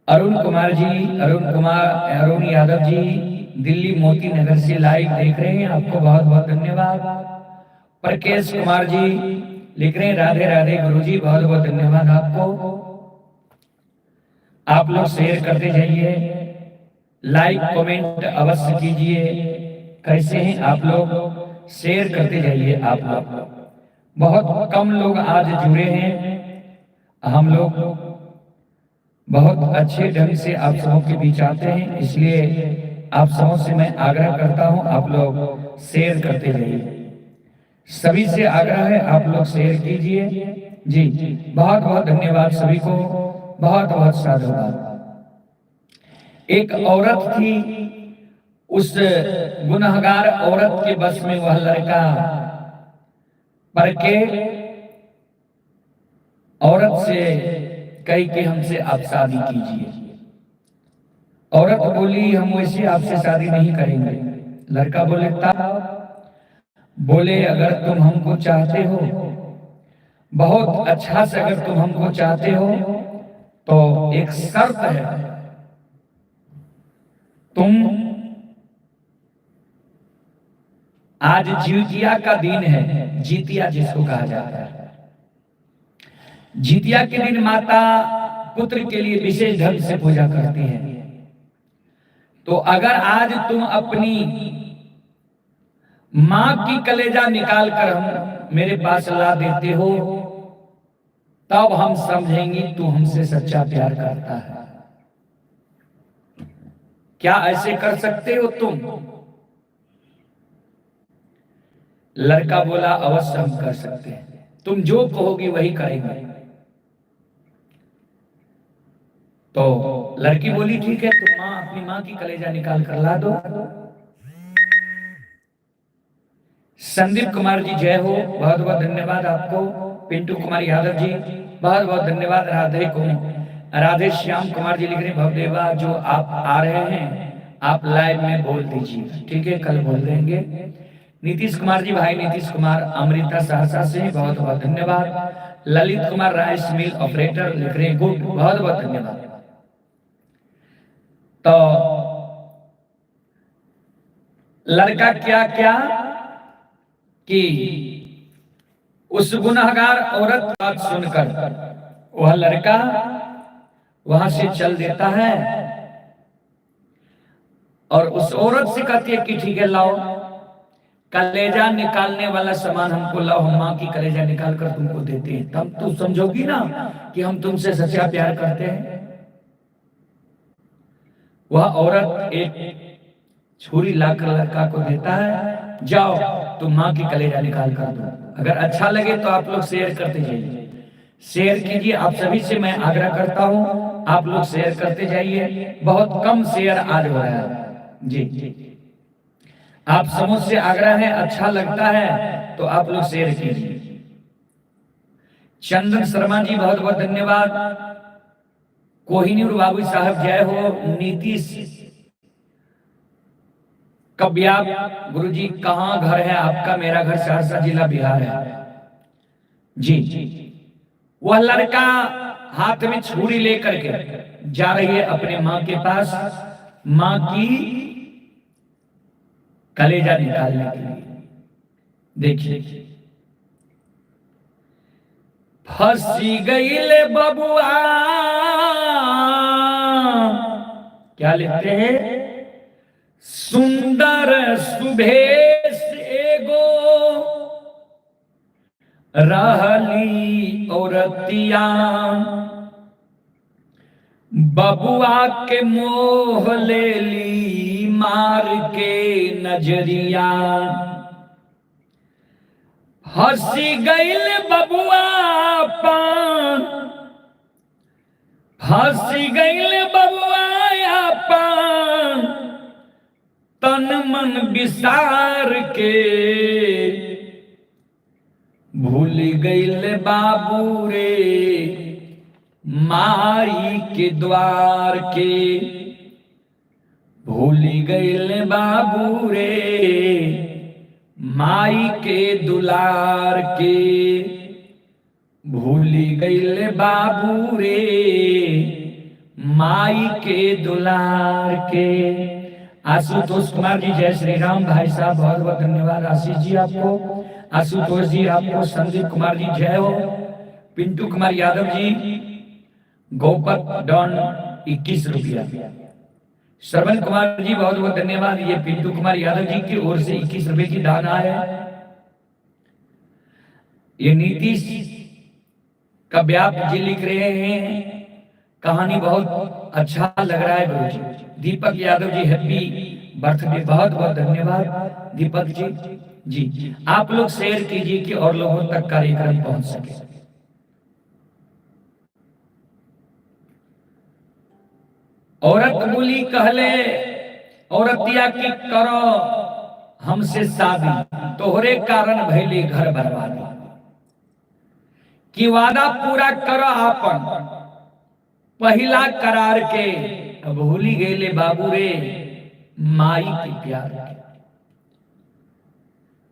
अरुण कुमार जी, अरुण कुमार, अरुण यादव जी दिल्ली मोती नगर से लाइव देख रहे हैं, आपको बहुत बहुत धन्यवाद। प्रकेश कुमार जी लिख रहे हैं राधे राधे गुरु जी, बहुत बहुत धन्यवाद आपको। आप लोग शेयर करते जाइए, लाइक कमेंट अवश्य कीजिए। कैसे हैं आप लोग, शेयर करते जाइए। आप लोग बहुत कम लोग आज जुड़े हैं, हम लोग बहुत अच्छे ढंग से आप सबों के बीच आते हैं, इसलिए आप सबों से मैं आग्रह करता हूं आप लोग शेयर करते रहिए। सभी से आग्रह है आप लोग शेयर कीजिए जी। बहुत बहुत धन्यवाद सभी को, बहुत बहुत साधुवाद। एक औरत थी, उस गुनहगार औरत के बस में वह लड़का पढ़ के औरत से कही कि हमसे आप शादी कीजिए। औरत बोली हम वैसे आपसे शादी नहीं करेंगे। लड़का बोले तब? बोले अगर तुम हमको चाहते हो, बहुत अच्छा से अगर तुम हमको चाहते हो तो एक शर्त है, तुम आज जितिया का दिन है, जितिया जिसको कहा जाता है, जितिया के दिन माता पुत्र के लिए विशेष ढंग से पूजा करती है। तो अगर आज तुम अपनी माँ की कलेजा निकाल कर हम मेरे पास ला देते हो, तब हम समझेंगे तू हमसे सच्चा प्यार करता है। क्या ऐसे कर सकते हो तुम? लड़का बोला, अवश्य हम कर सकते हैं, तुम जो कहोगी वही करेंगे। तो लड़की बोली, ठीक है, तुम माँ अपनी माँ की कलेजा निकाल कर ला दो। संदीप कुमार जी जय हो, बहुत बहुत धन्यवाद आपको। पिंटू कुमार यादव जी बहुत बहुत धन्यवाद। राधे कुमार, राधे श्याम कुमार जी लिख रहे हैं, भवदेवा जो आप आ रहे हैं आप लाइव में बोल दीजिए, ठीक है, कल बोल देंगे। नीतीश कुमार जी, भाई नीतीश कुमार अमृता सहरसा से, बहुत बहुत धन्यवाद। Lalit Kumar rice mill operator लिख रहे हैं, गुड, बहुत बहुत धन्यवाद। तो लड़का क्या क्या कि उस गुनाहगार औरत बात सुनकर वह लड़का वहां से चल देता है और उस औरत से कहती है कि ठीक है, लाओ कलेजा निकालने वाला सामान हमको लाओ, हम माँ की कलेजा निकाल कर तुमको देते हैं, तब तू समझोगी ना कि हम तुमसे सच्चा प्यार करते हैं। वह औरत एक छुरी लाकर लड़का को देता है, जाओ तुम माँ की कलेजा निकाल कर दो। अगर अच्छा लगे तो आप लोग शेयर करते जाइए, शेयर कीजिए। आप सभी से मैं आग्रह करता हूं, आप लोग शेयर करते जाइए। बहुत कम शेयर आज हो रहा है जी। आप समूह से आग्रह है, अच्छा लगता है तो आप लोग शेयर कीजिए। चंदन शर्मा जी बहुत बहुत धन्यवाद। कोहिनूर बाबू साहब जय हो। नीतीश कब्याब गुरु जी कहाँ घर है आपका? मेरा घर सहरसा जिला बिहार है जी। वह लड़का हाथ में छुरी लेकर के जा रही है अपने माँ के पास, माँ की कलेजा निकालने के लिए। देखिए, फंसी गई ले बबुआ, क्या लिखते हैं? सुंदर सुभेश एगो रहली औरतिया, बबुआ के मोह ले ली मार के नजरिया। हंसी गईल बबुआ पान, हंसी गईल बबुआ पान, तन मन विसार के भूल गईल बाबू रे माई के द्वार के, भूल गईल बाबू रे माई के दुलार के, भूल गईल बाबू रे माई के दुलार के। आशुतोष कुमार जी जय श्री राम। भाई साहब बहुत बहुत धन्यवाद। आशीष जी आपको, आशुतोष जी आपको, संदीप कुमार जी जय हो। पिंटू कुमार यादव जी गोपत डॉन 21 रुपया। श्रवण कुमार जी बहुत बहुत धन्यवाद। ये पिंटू कुमार यादव जी की ओर से 21 रुपए की दान आया है। ये नीतीश कब्याप जी लिख रहे हैं, कहानी बहुत अच्छा लग रहा है गुरु जी। दीपक यादव जी हैप्पी बर्थडे, बहुत बहुत धन्यवाद दीपक जी। जी आप लोग शेयर कीजिए कि और लोगों तक कार्यक्रम पहुंच सके। औरत बोली कहले औरतिया की करो हमसे शादी, तोहरे कारण भैली घर बर्बादी। कि वादा पूरा करो आपन पहिला करार के, भूली गए बाबू रे माई के प्यार के।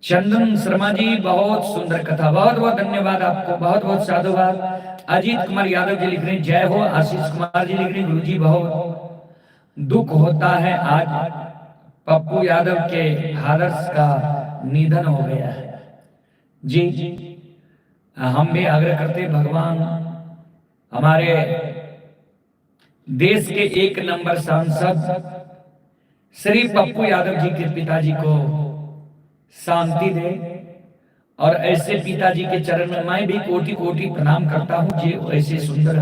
चंदन शर्मा जी बहुत सुंदर कथा, बहुत बहुत धन्यवाद आपको, बहुत बहुत साधुवाद। अजीत कुमार यादव जी लिख रहे हैं जय हो। आशीष कुमार जी लिख रहे हैं गुरु जी बहुत दुख होता है आज पप्पू यादव के आदर्श का निधन हो गया है। जी हम भी आग्रह करते हैं भगवान हमारे देश के एक नंबर सांसद श्री पप्पू यादव जी के पिताजी को शांति दे। और ऐसे पिताजी के चरण में मैं भी कोटि कोटि प्रणाम करता हूं, जो ऐसे सुंदर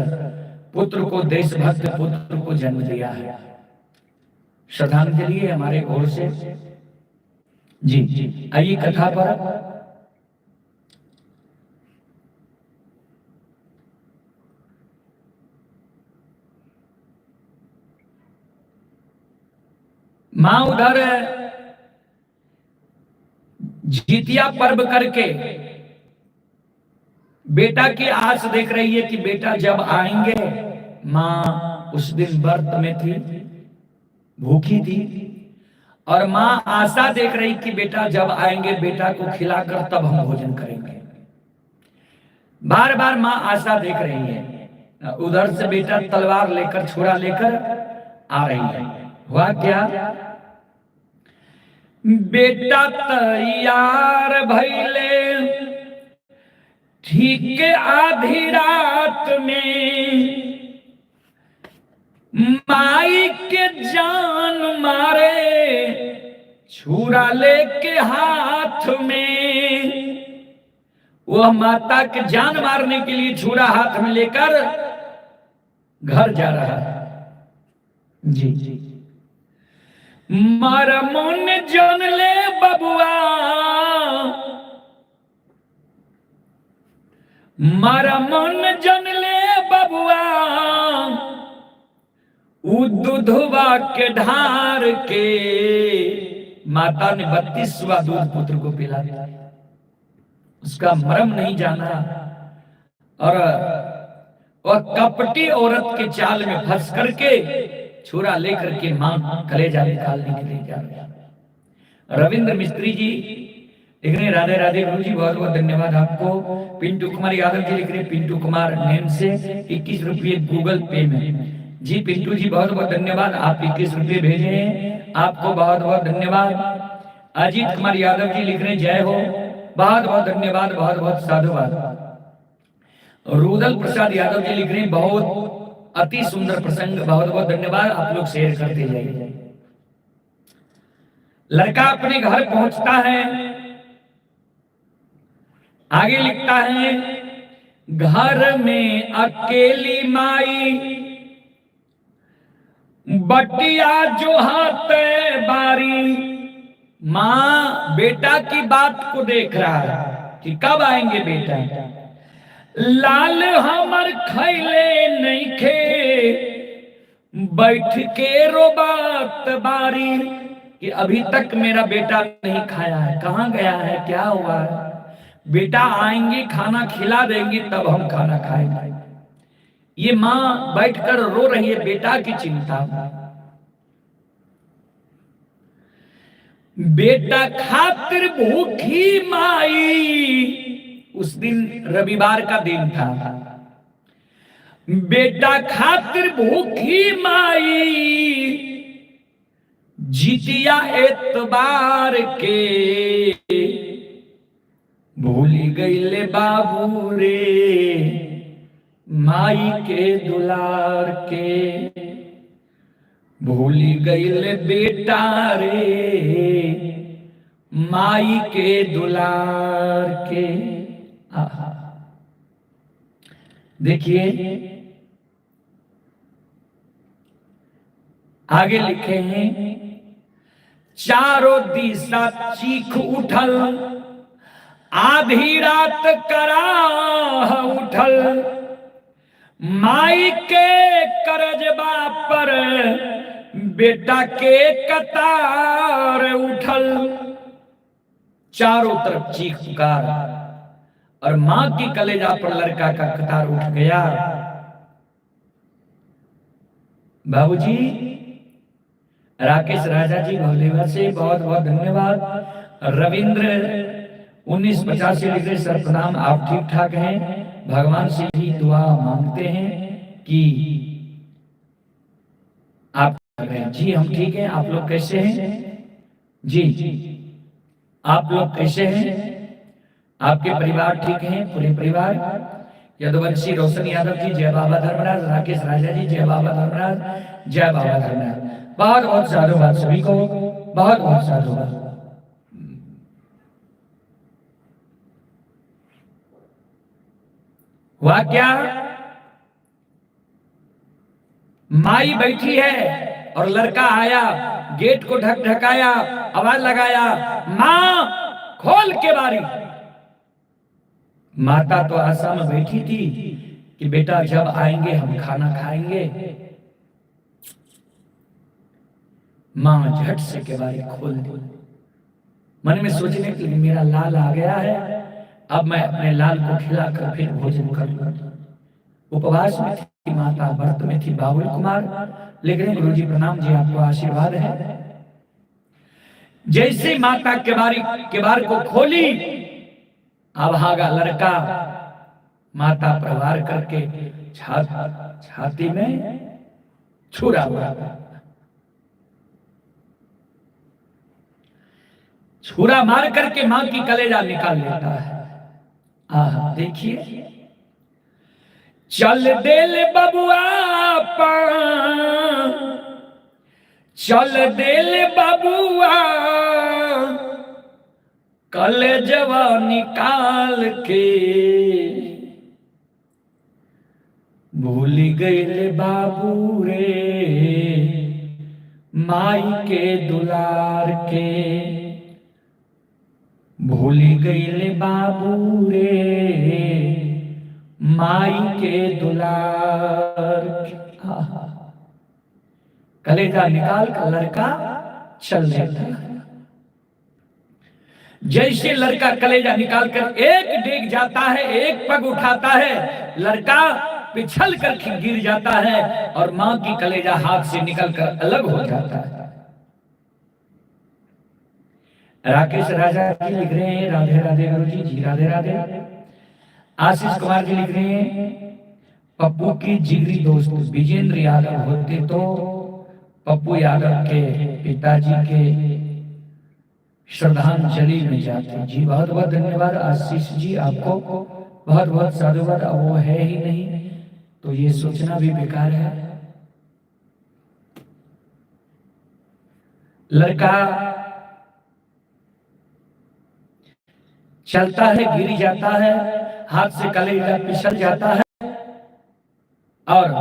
पुत्र को, देशभक्त पुत्र को जन्म दिया है। श्रद्धांजलि है हमारे ओर से जी। जी आइए कथा पर। मां उधर जीतिया पर्व करके बेटा की आस देख रही है कि बेटा जब आएंगे। मां उस दिन व्रत में थी, भूखी थी, और मां आशा देख रही कि बेटा जब आएंगे बेटा को खिलाकर तब हम भोजन करेंगे। बार बार मां आशा देख रही है। उधर से बेटा तलवार लेकर, छुरा लेकर आ रही है। हुआ क्या? बेटा तैयार भइले ठीक आधी रात में, माई के जान मारे छुरा लेके हाथ में। वह माता के जान मारने के लिए छुरा हाथ में लेकर घर जा रहा है जी। मार मन जन ले बबुआ, मारा मन जन ले बबुआ, उ दूधवा के ढार के। माता ने 32वां दूध पुत्र को पिला दिया, उसका मर्म नहीं जाना और वह कपटी औरत के चाल में फंस करके छुरा लेकर के मां कलेजा निकालने के लिए जा रहा। रविंद्र मिस्त्री जी लिख रहे हैं राधे राधे गुरु जी, बहुत बहुत धन्यवाद आपको। पिंटू कुमार यादव जी लिख रहे हैं पिंटू कुमार नेम से 21 रुपये गूगल पे में। जी पिंटू जी बहुत बहुत धन्यवाद, आप 21 रुपये भेजे हैं, आपको बहुत बहुत धन्यवाद। अजीत कुमार यादव जी लिख रहे हैं जय हो, बहुत बहुत धन्यवाद, बहुत बहुत साधुवाद। रुदल प्रसाद यादव जी लिख रहे हैं बहुत अति सुंदर प्रसंग, बहुत बहुत धन्यवाद, आप लोग शेयर करते जाइए। लड़का अपने घर पहुंचता है, आगे लिखता है घर में अकेली माई बटिया जो हाथ बारी। मां बेटा की बात को देख रहा है कि कब आएंगे बेटा। लाल हमर खैले नहीं खे बैठ के रोबात बारी, कि अभी तक मेरा बेटा नहीं खाया है, कहाँ गया है, क्या हुआ है। बेटा आएंगे खाना खिला देंगे तब हम खाना खाएंगे। ये मां बैठकर रो रही है बेटा की चिंता। बेटा खातिर भूखी माई, उस दिन रविवार का दिन था। बेटा खातिर भूखी माई जीतिया एतबार के, भूल गईले बाबू रे माई के दुलार के, भूल गईले बेटा रे माई के दुलार के। आहा, देखिए आगे लिखे हैं चारों दिशा चीख उठल, आधी रात कराह उठल, माई के करजबा पर बेटा के कतार उठल। चारों तरफ चीख पुकार और मां की कलेजा पर लड़का का कतार उठ गया। बाबूजी राकेश राजा जी भवदेवा से बहुत बहुत धन्यवाद। रविंद्र 1985 लिख रहे सर प्रणाम, आप ठीक ठाक हैं? भगवान से ही दुआ मांगते हैं कि आप जी हम ठीक हैं, आप लोग कैसे हैं? जी आप लोग कैसे हैं? आपके परिवार ठीक हैं? पूरे परिवार? यदुवंशी रोशन यादव जी जय बाबा धर्मराज, राकेश राजा जी जय बाबा धर्मराज, जय बाबा धर्मराज। बहुत बहुत साधुवाद सभी को, बहुत बहुत साधुवाद। हुआ क्या, माई बैठी है और लड़का आया, गेट को ढक ढकाया, आवाज लगाया, माँ खोल के बारी। माता तो आशा में बैठी थी कि बेटा जब आएंगे हम खाना खाएंगे। माँ झट से केवाड़ी खोल दी। मन में सोचने के लिए मेरा लाल आ गया है, अब मैं अपने लाल को खिलाकर फिर भोजन करूंगा। उपवास में थी माता, व्रत में थी बाबुल कुमार। लेकिन गुरु जी प्रणाम जी, आपको आशीर्वाद है। जैसे माता केवाड़ी केवाड़ को खोली, अभागा लड़का माता प्रहार करके छाती में छुरा मारा। छुरा मार करके मां की कलेजा निकाल लेता है। आह देखिए, चल देल बबुआ पान, चल देल बबुआ कलेजवा निकाल के, भूल गए बाबू रे माई के दुलार के, भूल गए बाबू रे माई के दुलार के। कलेजा निकाल कर लड़का चल देता है। जैसे लड़का कलेजा निकाल कर एक डेग जाता है, एक पग उठाता है, लड़का पिछल कर गिर जाता है और मां की कलेजा हाथ से निकलकर अलग हो जाता है। राकेश राजा जी लिख रहे हैं राधे राधे गुरु जी, जी राधे राधे। आशीष कुमार जी लिख रहे हैं पप्पू की जिगरी दोस्त विजेंद्र यादव होते तो पप्पू यादव के पिताजी के श्रद्धांजलि में जाते। जी बहुत बहुत धन्यवाद आशीष जी, आपको बहुत बहुत साधुवाद। अब वो है ही नहीं तो ये सोचना भी बेकार है। लड़का चलता है, गिर जाता है, हाथ से कलेजा फिसल जाता है और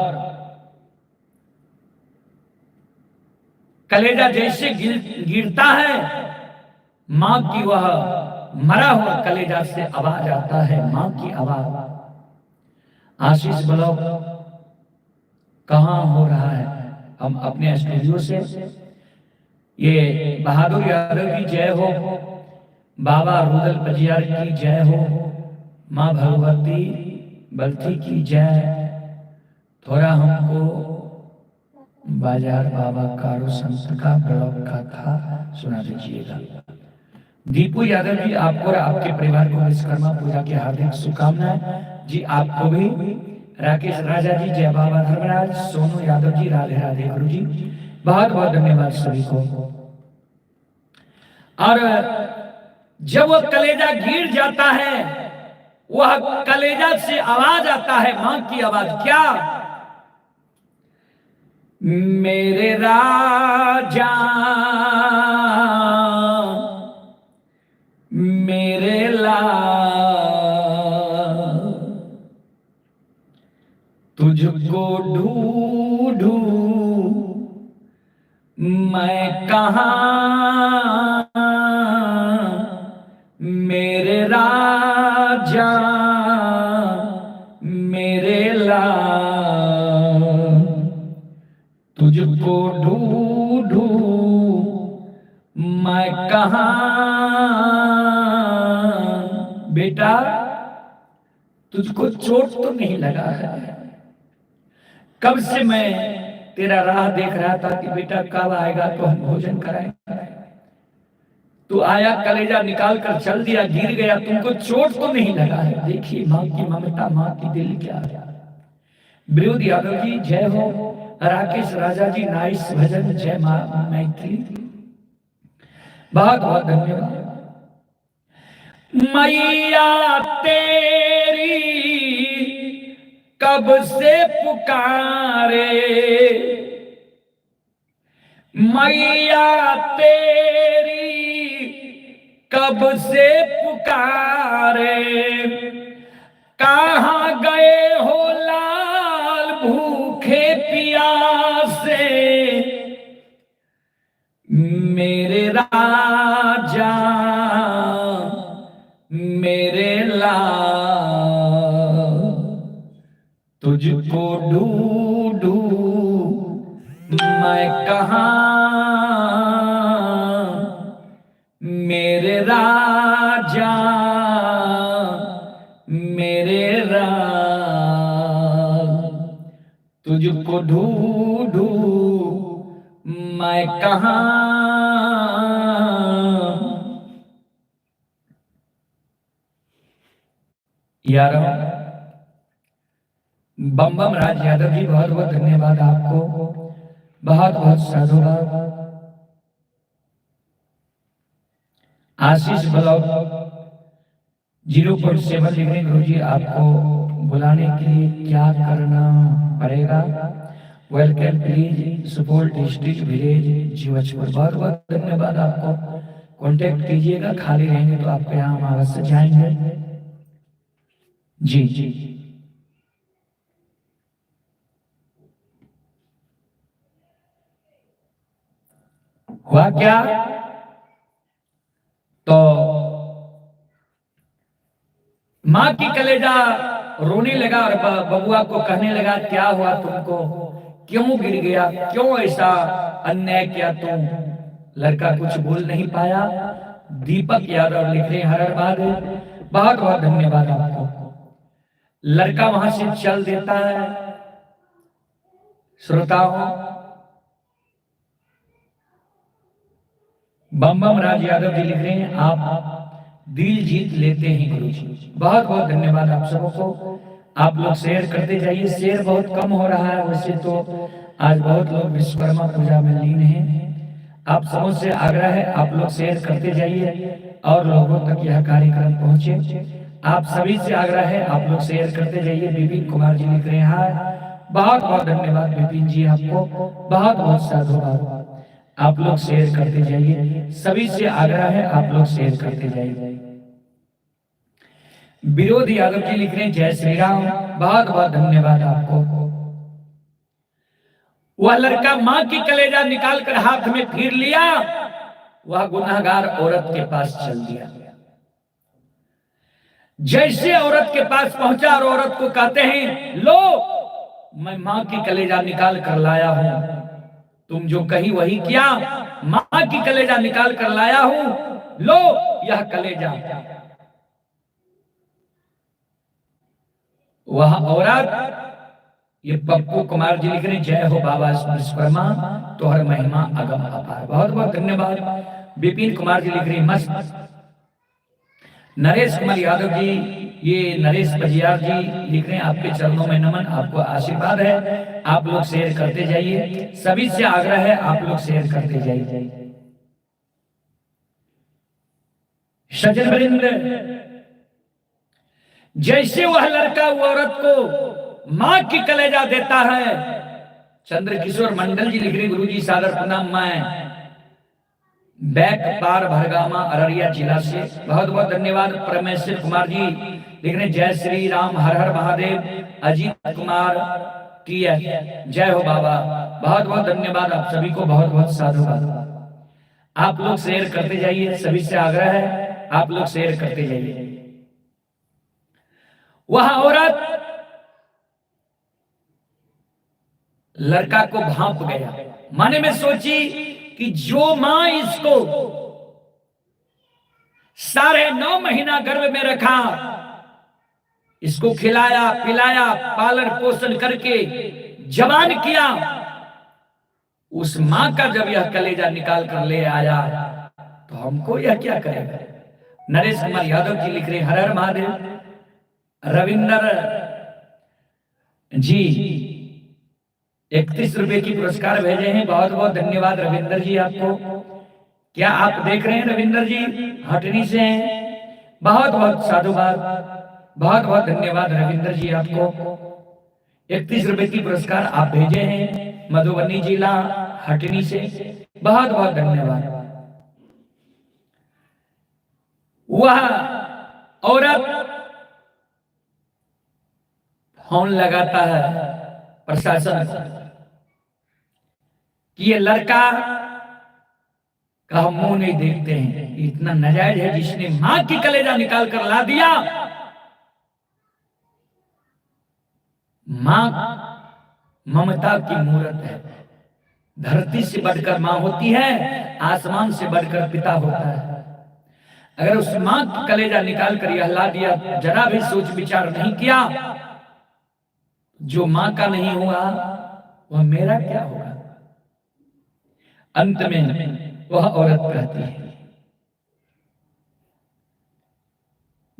कलेजा जैसे गिरता है, मां की वह मरा हुआ कलेजा से आवाज आता है, मां की आवाज। आशीष ब्लॉग कहाँ हो रहा है? हम अपने स्टूडियो से। ये बहादुर यादव की जय हो, बाबा रुदल पजियार की जय हो, माँ भगवती बलथी की जय। थोड़ा हमको बाजार बाबा कारो संत का ब्लॉग का था सुना दीजिएगा। दीपू यादव जी, आपको और आपके परिवार को विश्वकर्मा पूजा की हार्दिक शुभकामनाएं। जी आपको भी। राकेश राजा जी जय बाबा धर्मराज। सोनू यादव जी राधे राधे गुरु जी, बहुत बहुत धन्यवाद सभी को। और जब वो कलेजा गिर जाता है, वह कलेजा से आवाज आता है, मां की आवाज। क्या? मेरे राजा मेरे लाल, तुझको ढूंढूं मैं कहां, मेरे राजा मेरे लाल, तुझको ढूंढूं मैं कहां। बेटा तुझको चोट तो नहीं लगा है? कब से मैं तेरा राह देख रहा था कि बेटा कब आएगा तो हम भोजन कराएंगे। तू आया, कलेजा निकाल कर चल दिया, गिर गया, तुमको चोट तो नहीं लगा है? देखिए माँ की ममता, माँ की दिल क्या है। विरोध यादव जी जय हो। राकेश राजा जी नाइस भजन, जय माँ मैथिली, बहुत बहुत धन्यवाद। मैया तेरी कब से पुकारे, मैया तेरी कब से पुकारे, कहाँ गए हो लाल भूखे प्यासे, मेरे राजा मेरे लाल, तुझको ढूंढूं मैं कहाँ, मेरे राजा मेरे लाल, तुझको ढूंढूं मैं कहाँ। यारों, बम बम राज यादव जी बहुत बहुत धन्यवाद आपको, बहुत बहुत साधुवाद। आशीष ब्लॉक 0.7 लिख रहे गुरु जी, आपको बुलाने के लिए क्या करना पड़ेगा? Welcome please, Supaul district village Jivachpur. बहुत बहुत धन्यवाद आपको, कांटेक्ट कीजिएगा, खाली रहेंगे तो आपके यहाँ हम अवश्य जाएंगे। जी जी, हुआ क्या तो माँ की कलेजा रोने लगा और बबुआ को कहने लगा, क्या हुआ तुमको, क्यों गिर गया, क्यों ऐसा अन्याय किया तुम? लड़का कुछ बोल नहीं पाया। दीपक यादव लिख रहे हैं हर हर महादेव, बहुत बहुत धन्यवाद आपको। लड़का वहां से चल देता है। श्रोताओं, बम बम राज यादव जी लिख रहे हैं, आप दिल जीत लेते हैं गुरु जी। बहुत बहुत धन्यवाद आप सबको। आप लोग शेयर करते जाइए, शेयर बहुत कम हो रहा है। वैसे तो आज बहुत लोग विश्वकर्मा पूजा में लीन हैं। आप सबों से आग्रह है, आप लोग शेयर करते जाइए और लोगों तक यह कार्यक्रम पहुंचे। आप सभी से आग्रह है, आप लोग शेयर करते जाइए। विपिन कुमार जी लिख रहे हैं हाय, बहुत बहुत धन्यवाद विपिन जी आपको, बहुत बहुत साधुवाद। आप लोग शेयर करते जाइए, सभी से आग्रह है, आप लोग शेयर करते जाइए। विरोध यादव जी लिख रहे हैं जय श्री राम, बहुत बहुत धन्यवाद आपको। वह लड़का मां की कलेजा निकालकर हाथ में फिर लिया, वह गुनाहगार औरत के पास चल दिया। जैसे औरत के पास पहुंचा और औरत को कहते हैं, लो मैं मां की कलेजा निकाल कर लाया हूं, तुम जो कही वही किया, मां की कलेजा निकाल कर लाया हूं, लो यह कलेजा। वह औरत, ये पप्पू कुमार जी लिख रहे हैं, जय हो बाबा विश्वकर्मा, तोहर महिमा अगम अपार। बहुत बहुत धन्यवाद। विपिन कुमार जी लिख रहे हैं मस्त। नरेश कुमार यादव जी, ये नरेश पजियार जी लिख रहे हैं, आपके चरणों में नमन, आपको आशीर्वाद है। आप लोग शेयर करते जाइए, सभी से आग्रह है, आप लोग शेयर करते जाइए। सज्जन वृंद, जैसे वह लड़का वो औरत को मां की कलेजा देता है। चंद्रकिशोर मंडल जी लिख रहे, गुरु जी सादर प्रणाम, मैं बैक पार भरगामा अररिया जिला से। बहुत बहुत धन्यवाद। परमेश्वर कुमार जी लिख रहे, जय श्री राम, हर हर महादेव। अजीत कुमार टी एस, जय हो बाबा। बहुत बहुत धन्यवाद आप सभी को, बहुत बहुत साधुवाद। आप लोग शेयर करते जाइए, सभी से आग्रह है, आप लोग शेयर करते जाइए। वह औरत लड़का को भांप गया, माने में सोची कि जो मां इसको 9.5 महीना गर्भ में रखा, इसको खिलाया पिलाया, पालन पोषण करके जवान किया, उस मां का जब यह कलेजा निकाल कर ले आया तो हमको यह क्या करेगा। नरेश कुमार यादव जी लिख रहे हैं, हर हर महादेव। रविंदर जी 31 रुपए की पुरस्कार भेजे हैं, बहुत बहुत धन्यवाद रविंदर जी आपको। क्या आप देख रहे हैं रविंदर जी हटनी से हैं, बहुत बहुत साधुवाद, बहुत बहुत धन्यवाद रविंदर जी आपको। 31 रुपए की पुरस्कार आप भेजे हैं मधुबनी जिला हटनी से, बहुत बहुत धन्यवाद। वह औरत फोन लगाता है प्रशासन को कि ये लड़का का हम मुंह नहीं देखते हैं, इतना नाजायज है जिसने मां की कलेजा निकाल कर ला दिया। मां ममता की मूरत है, धरती से बढ़कर मां होती है, आसमान से बढ़कर पिता होता है। अगर उस मां की कलेजा निकाल कर यह ला दिया, जरा भी सोच विचार नहीं किया, जो मां का नहीं हुआ वह मेरा क्या होगा। अंत में वह औरत कहती है,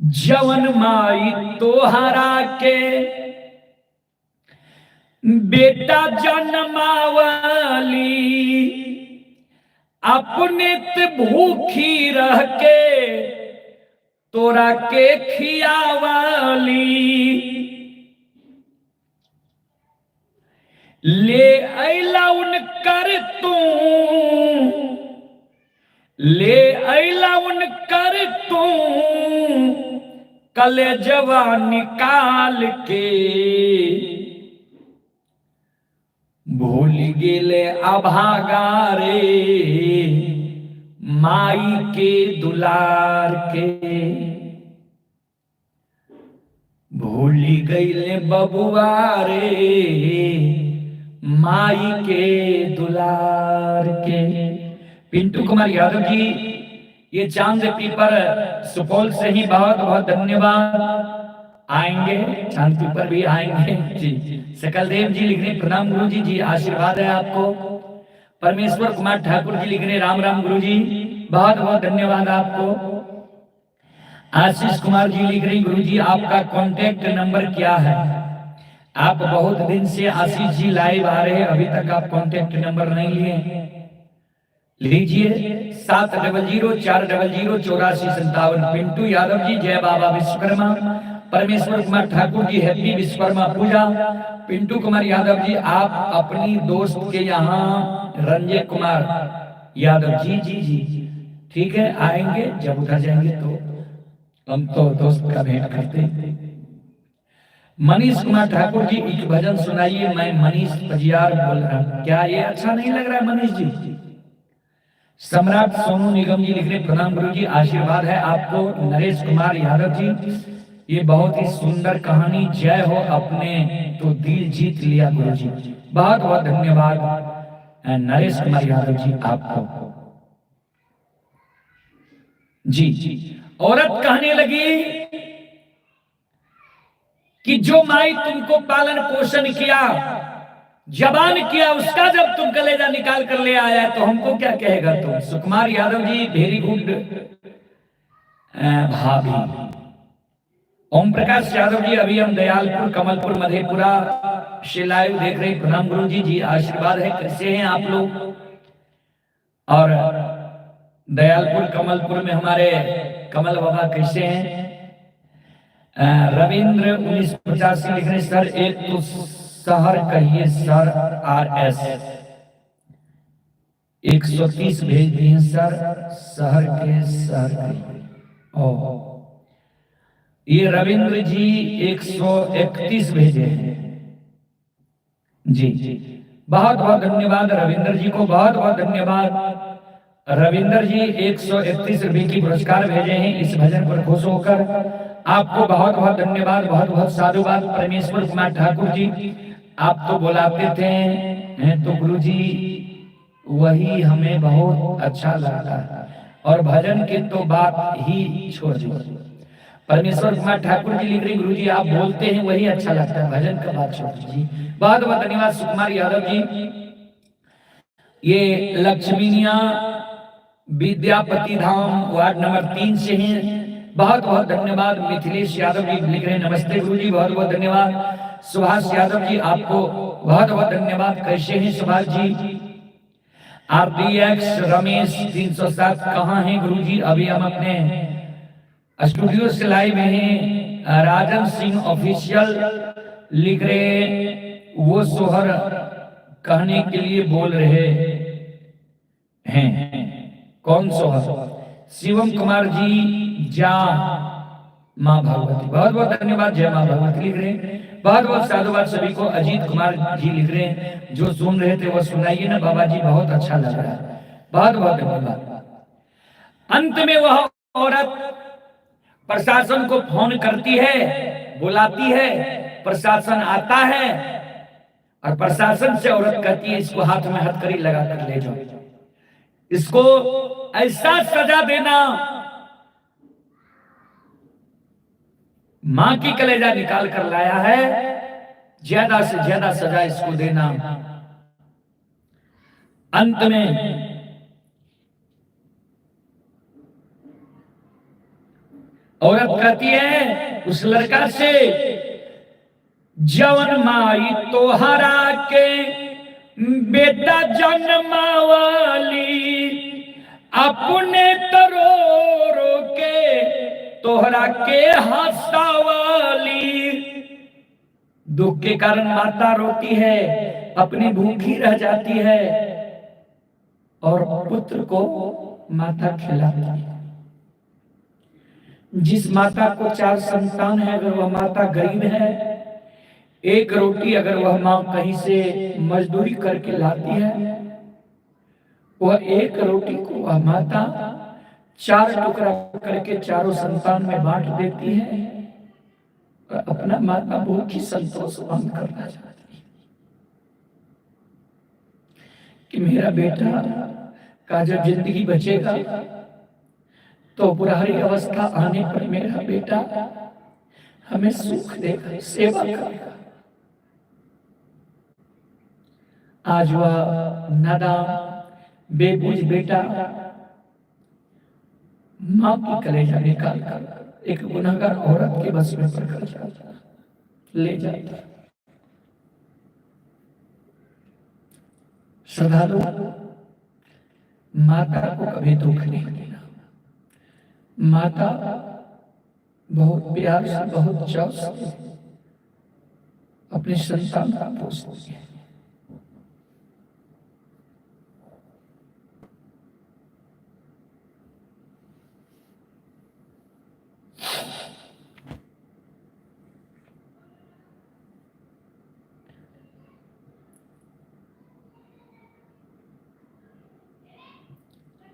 जवन माई तोहरा के बेटा जन्मावली, अपने ते भूखी रह के तोरा के खियावली, ले अइला उनकर तू, ले अइला उनकर तू कलेजवा निकाल के, भूल गेले अभागा रे माई के दुलार के, भूल गईले बबुआ रे माई के दुलार के। पिंटू कुमार यादव जी, ये चांद पीपर सुपौल से ही बहुत बहुत धन्यवाद। आएंगे चांद पीपर भी आएंगे जी। सकलदेव जी लिख रहे प्रणाम गुरु जी, जी आशीर्वाद है आपको। परमेश्वर कुमार ठाकुर जी लिख रहे राम राम गुरु जी, बहुत बहुत धन्यवाद आपको। आशीष कुमार जी लिख रहे गुरु जी आपका कांटेक्ट नंबर क्या है? आप बहुत दिन से आशीष जी लाइव आ रहे हैं, अभी तक आप कांटेक्ट नंबर नहीं लिए। लीजिए 700 400 84 57। पिंटू यादव जी जय बाबा विश्वकर्मा। परमेश्वर कुमार ठाकुर जी हैप्पी विश्वकर्मा पूजा। पिंटू कुमार यादव जी आप अपनी दोस्त के यहाँ रंजय कुमार यादव जी, जी जी ठीक है, आएंगे जब उधर जाएंगे तो हम तो दोस्त का भेंट करते। मनीष कुमार ठाकुर जी एक भजन सुनाइए, मैं मनीष पजियार बोल रहा हूँ। क्या ये अच्छा नहीं लग रहा है मनीष जी? सम्राट सोनू निगम जी लिख रहे प्रणाम गुरु जी, आशीर्वाद है आपको। नरेश कुमार यादव जी ये बहुत ही सुंदर कहानी, जय हो, अपने तो दिल जीत लिया गुरु जी। बहुत बहुत धन्यवाद नरेश कुमार यादव जी आपको। जी औरत कहने लगी कि जो माई तुमको पालन पोषण किया, जवान किया, उसका जब तुम कलेजा निकाल कर ले आया तो हमको क्या कहेगा तुम। सुकुमार यादव जी वेरी गुड भाभी। ओम प्रकाश यादव जी अभी हम दयालपुर कमलपुर मधेपुरा से लाइव देख रहे हैं। प्रणाम गुरु जी, जी आशीर्वाद है, कैसे हैं आप लोग? और दयालपुर कमलपुर में हमारे कमल बाबा कैसे हैं? रविंद्र 1985 लिख रहे सर एक तो शहर कहिए सर RS 130 भेज दिए सर, शहर के शहर कहिए। ओ ये रविंद्र जी 131 भेजे हैं जी। बहुत बहुत धन्यवाद रविंद्र जी को, बहुत बहुत धन्यवाद। रविंद्र जी 131 रुपए की पुरस्कार भेजे हैं इस भजन पर खुश होकर, आपको बहुत बहुत धन्यवाद, बहुत बहुत साधुवाद। परमेश्वर कुमार ठाकुर जी आप तो बुलाते थे हैं तो गुरु जी वही हमें बहुत अच्छा लगता है, और भजन की तो बात ही छोड़ दी। परमेश्वर कुमार ठाकुर जी लिख रहे गुरु जी आप बोलते हैं वही अच्छा लगता है, भजन का बात छोड़ दीजिए। बहुत बहुत धन्यवाद सुकुमार यादव जी। ये लक्ष्मीनिया विद्यापति धाम वार्ड नंबर 3 से हैं, बहुत बहुत धन्यवाद। मिथिलेश यादव जी लिख रहे हैं नमस्ते गुरु जी, बहुत बहुत धन्यवाद। सुभाष यादव जी आपको बहुत बहुत धन्यवाद, कैसे हैं सुभाष जी? RDX Ramesh 307 कहाँ हैं गुरु जी? अभी हम अपने स्टूडियो से लाइव हैं। राजन सिंह ऑफिशियल लिख रहे वो सोहर कहने के लिए बोल रहे हैं, कौन सोहर? शिवम कुमार जी जा माँ भगवती। बहुत बहुत धन्यवाद, जय माँ भगवती लिख रहे हैं। बहुत बहुत साधुवाद सभी को। अजीत कुमार जी लिख रहे हैं, जो सुन रहे थे वो सुनाइए ना बाबा जी, बहुत अच्छा लग रहा है। बहुत बहुत धन्यवाद। अंत में वह औरत प्रशासन को फोन करती है, बुलाती है, प्रशासन आता है और प्रशासन से औरत कहती है इसको हाथ में हथकड़ी लगा कर ले जाओ, इसको ऐसा सजा देना, मां की कलेजा निकाल कर लाया है, ज्यादा से ज्यादा सजा इसको देना। अंत में औरत कहती है उस लड़का से, जवन माई तोहरा के बेटा जन्मावाली, अपने तरो रो के तोहरा के हंसावाली। दुख के कारण माता रोती है, अपनी भूखी रह जाती है और पुत्र को माता खिलाती है। जिस माता को 4 संतान है, अगर वह माता गरीब है, एक रोटी अगर वह माँ कहीं से मजदूरी करके लाती है, वह एक रोटी को वह माता 4 टुकड़ा करके चारों संतान में बांट देती है और अपना माता भूखी संतोष बंद करना चाहती है कि मेरा बेटा का जब जिंदगी बचेगा तो बुढ़ारी अवस्था आने पर मेरा बेटा हमें सुख देगा, सेवा करेगा। आज वह नादान बेबूझ बेटा मां की कलेजा निकाल कर एक गुनाहगार औरत के बस में पकड़ जाता, ले जाता। श्रद्धालु, माता को कभी दुख नहीं देना। माता बहुत प्यार से, बहुत चाव से अपने संतान को पोसती है।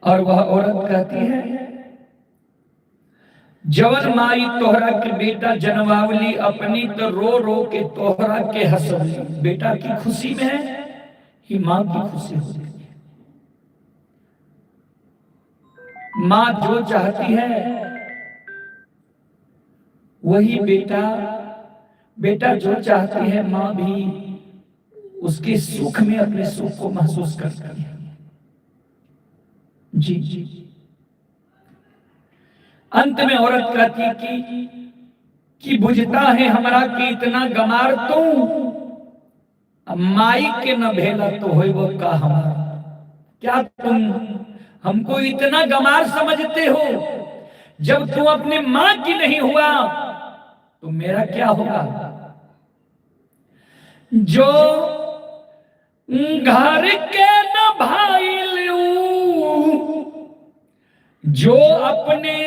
और वह औरत कहती है, जवन माई तोहरा के बेटा जनवावली, अपनी तो रो रो के तोहरा के हंसवली। बेटा की खुशी में ही मां की खुशी होती है। मां जो चाहती है वही बेटा, बेटा जो चाहती है मां भी उसके सुख में अपने सुख को महसूस करती है। जी जी। अंत में औरत कहती कि बुझता है हमरा कि इतना गमार तू, अब माई के न भेला तो होइबो का हमारा। क्या तुम हमको इतना गमार समझते हो? जब तू अपने मां की नहीं हुआ तो मेरा क्या होगा? जो घर के न भाई लू, जो अपने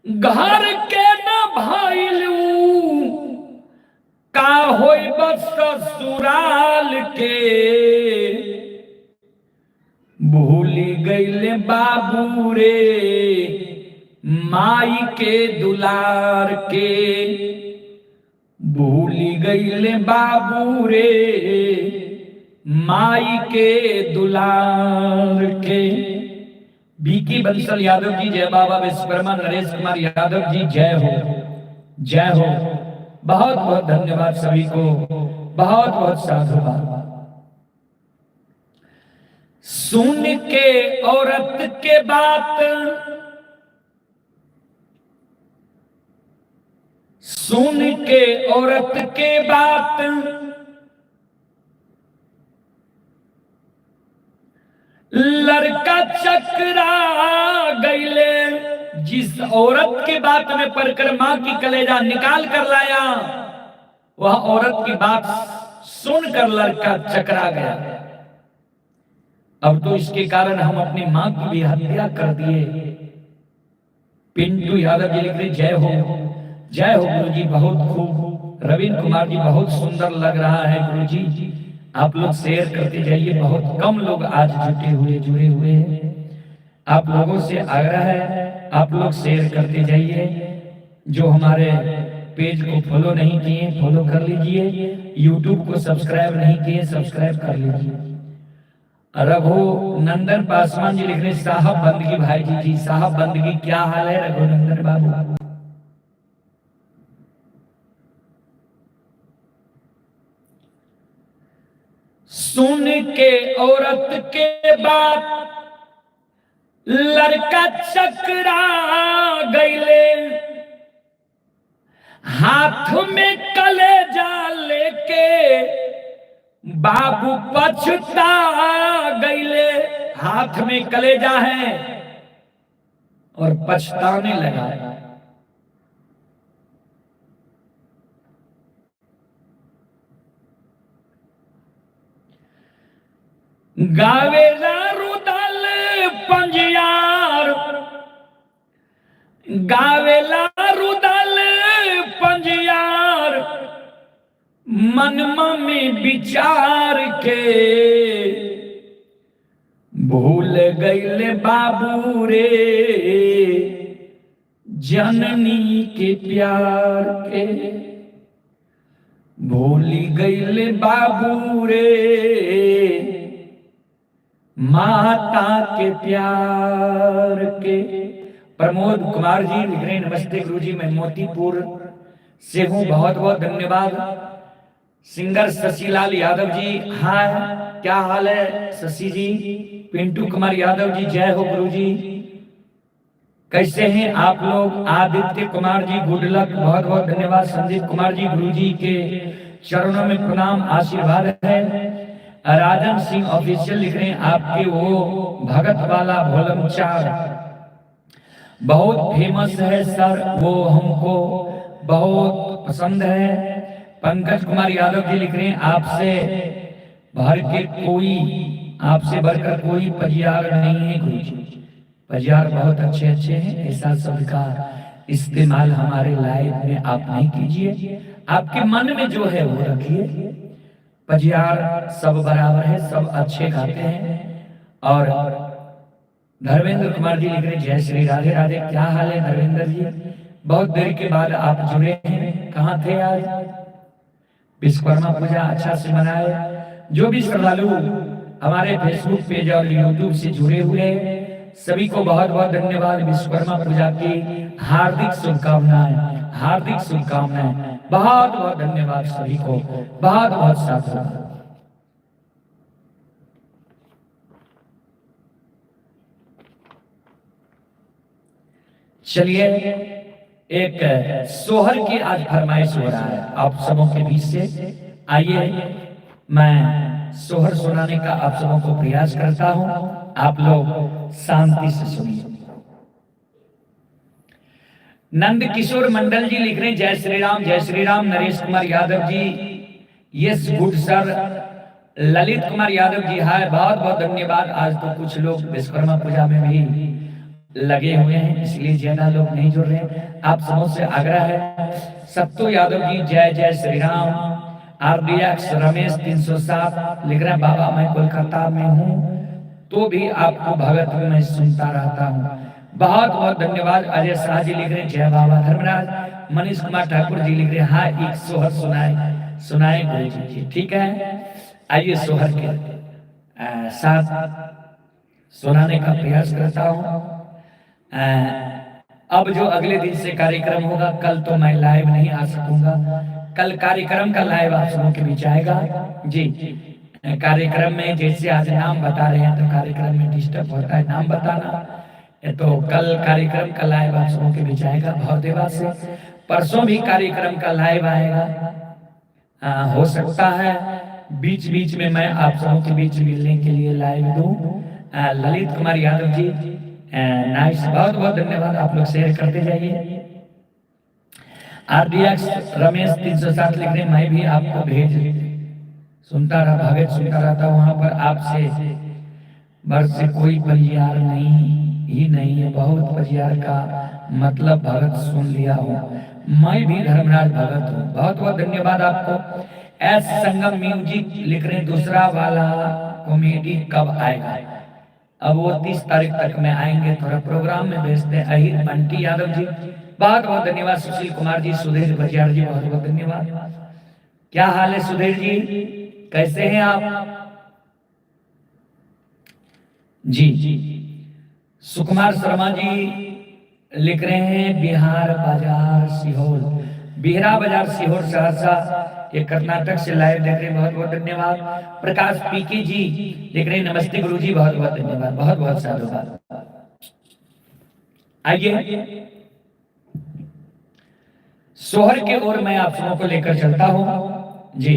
घर के न भाई लू, का होई बस ससुराल के, भूली गईले बाबू रे माई के दुलार के, भूली गईले बाबू रे माई के दुलार के। बीकी बंसल यादव जी जय बाबा विश्वकर्मा, नरेश कुमार यादव जी जय हो, जय हो। बहुत बहुत धन्यवाद सभी को, बहुत बहुत साधुवाद। सुन के औरत के बात, सुन के औरत के बात, लड़का चकरा गईले। जिस औरत के बात में पढ़कर मां की कलेजा निकाल कर लाया, वह औरत की बात सुनकर लड़का चकरा गया। अब तो इसके कारण हम अपनी मां की भी हत्या कर दिए। पिंटू यादव जी लिख रहे जय हो, जय हो गुरु जी, बहुत खूब। रविंद्र कुमार जी बहुत सुंदर लग रहा है गुरु जी। आप लोग शेयर करते जाइए, बहुत कम लोग आज जुटे हुए जुड़े हुए हैं। आप लोगों से आग्रह है आप लोग शेयर करते जाइए। जो हमारे पेज को फॉलो नहीं किए फॉलो कर लीजिए, यूट्यूब को सब्सक्राइब नहीं किए सब्सक्राइब कर लीजिए। रघु नंदन पासवान जी लिख रहे साहब बंदगी भाई जी, जी साहब बंदगी, क्या हाल है रघुनंदन बाबू। सुन के औरत के बात लड़का चकरा गईले, हाथ में कलेजा लेके बाबू पछता गईले। हाथ में कलेजा है और पछताने लगा। गावेला रुदल पंजियार, गावेला रुदल पंजियार, मनमा में विचार के भूल गईले बाबू रे जननी के प्यार के, भूल गईले बाबू रे माता के प्यार के। प्रमोद कुमार जी लिख रहे हैं नमस्ते गुरु जी, मैं मोतीपुर से हूँ, बहुत बहुत धन्यवाद। सिंगर शशिलाल यादव जी, हाँ क्या हाल है शशि जी। पिंटू कुमार यादव जी, जय हो गुरु जी, कैसे हैं आप लोग। आदित्य कुमार जी गुड लक, बहुत बहुत धन्यवाद। संदीप कुमार जी, गुरु जी के चरणों में प्रणाम, आशीर्वाद है। राजन सिंह ऑफिशियल लिख रहे हैं आपके वो भगत वाला भोलमचार बहुत फेमस है सर, वो हमको बहुत पसंद है। पंकज कुमार यादव जी लिख रहे हैं आपसे भर के कोई, आपसे बढ़कर कोई परियार नहीं है गुरु जी। परियार बहुत अच्छे अच्छे हैं, ऐसा शब्द का इस्तेमाल हमारे लाइफ में आप नहीं कीजिए। आपके मन में जो है वो रखिए। परियार सब बराबर है, सब अच्छे गाते हैं। और धर्मेंद्र कुमार जी लिख रहे हैं जय श्री राधे राधे, क्या हाल है धर्मेंद्र जी, बहुत देर के बाद आप जुड़े हैं, कहाँ थे आज। विश्वकर्मा पूजा अच्छा से मनाए। जो भी श्रद्धालु हमारे फेसबुक पेज और यूट्यूब से जुड़े हुए हैं सभी को बहुत बहुत धन्यवाद। विश्वकर्मा पूजा की हार्दिक शुभकामनाएं, हार्दिक शुभकामनाएं, बहुत बहुत धन्यवाद सभी को, बहुत बहुत साधुवाद। चलिए एक सोहर की आज फरमाइश हो रहा है आप सबों के बीच से। आइए मैं सोहर सुनाने का आप सबों को प्रयास करता हूं, आप लोग शांति से सुनिए। नंद किशोर मंडल जी लिख रहे हैं जय श्री राम, जय Shri Ram. Naresh Kumar Yadav ji yes good sir. Lalit Kumar Yadav ji हाय, बहुत बहुत धन्यवाद। आज तो कुछ लोग विश्वकर्मा पूजा में भी लगे हुए हैं इसलिए ज्यादा लोग नहीं जुड़ रहे हैं। आप सबों से आग्रह है। सत्तू यादव जी जय जय श्री राम। आरडीएक्स रमेश 307 लिख रहे हैं बाबा मैं कोलकाता में हूँ तो भी आपको भगत में सुनता रहता हूँ, बहुत बहुत धन्यवाद। अजय शाह जी लिख रहे हैं जय बाबा धर्मराज। मनीष कुमार ठाकुर जी लिख रहे हैं हाँ एक सोहर सुनाए सुनाए गुरु जी जी, ठीक है। आइए सोहर के साथ सुनाने का प्रयास करता हूँ। अब जो अगले दिन से कार्यक्रम होगा, कल तो मैं लाइव नहीं आ सकूंगा, कल कार्यक्रम का लाइव आप सबों के बीच आएगा जी। कार्यक्रम में जैसे आज नाम बता रहे हैं तो कार्यक्रम में डिस्टर्ब होता है नाम बताना, तो कल कार्यक्रम का लाइव आप सबों के बीच आएगा भावदेवा से। परसों भी कार्यक्रम का लाइव आएगा। हो सकता है बीच बीच में मैं आप सबों के बीच मिलने के लिए लाइव दूं। ललित कुमार यादव जी नाइस, बहुत बहुत धन्यवाद। आप लोग शेयर करते जाइए। आरडीएक्स रमेश 307 लिख रहे मैं भी आपको भेज सुनता रहा, भगत सुनता रहता वहां पर आपसे वर्ष से कोई परियार नहीं ही नहीं है। बहुत परियार का मतलब भगत सुन लिया हूँ, मैं भी धर्मराज भगत हूँ। बहुत बहुत धन्यवाद आपको। एस संगम म्यूजिक लिख रहे हैं, दूसरा वाला कॉमेडी कब आएगा? अब वो 30 तारीख तक में आएंगे, थोड़ा प्रोग्राम में भेजते हैं। अहिर बंटी यादव जी बहुत बहुत धन्यवाद। सुशील कुमार जी, सुधीर बजियार जी बहुत बहुत धन्यवाद। क्या हाल है सुधीर जी, कैसे हैं आप? जी सुकुमार शर्मा जी लिख रहे हैं, बिहार बाजार सीहोर, बिहरा बाजार सीहोर सहरसा, ये कर्नाटक से लाइव देख रहे हैं, बहुत बहुत धन्यवाद। प्रकाश पीके जी लिख रहे हैं, नमस्ते गुरु जी, बहुत बहुत धन्यवाद, बहुत बहुत साधुवाद। आइए सोहर के ओर मैं आप सबों को लेकर चलता हूं। जी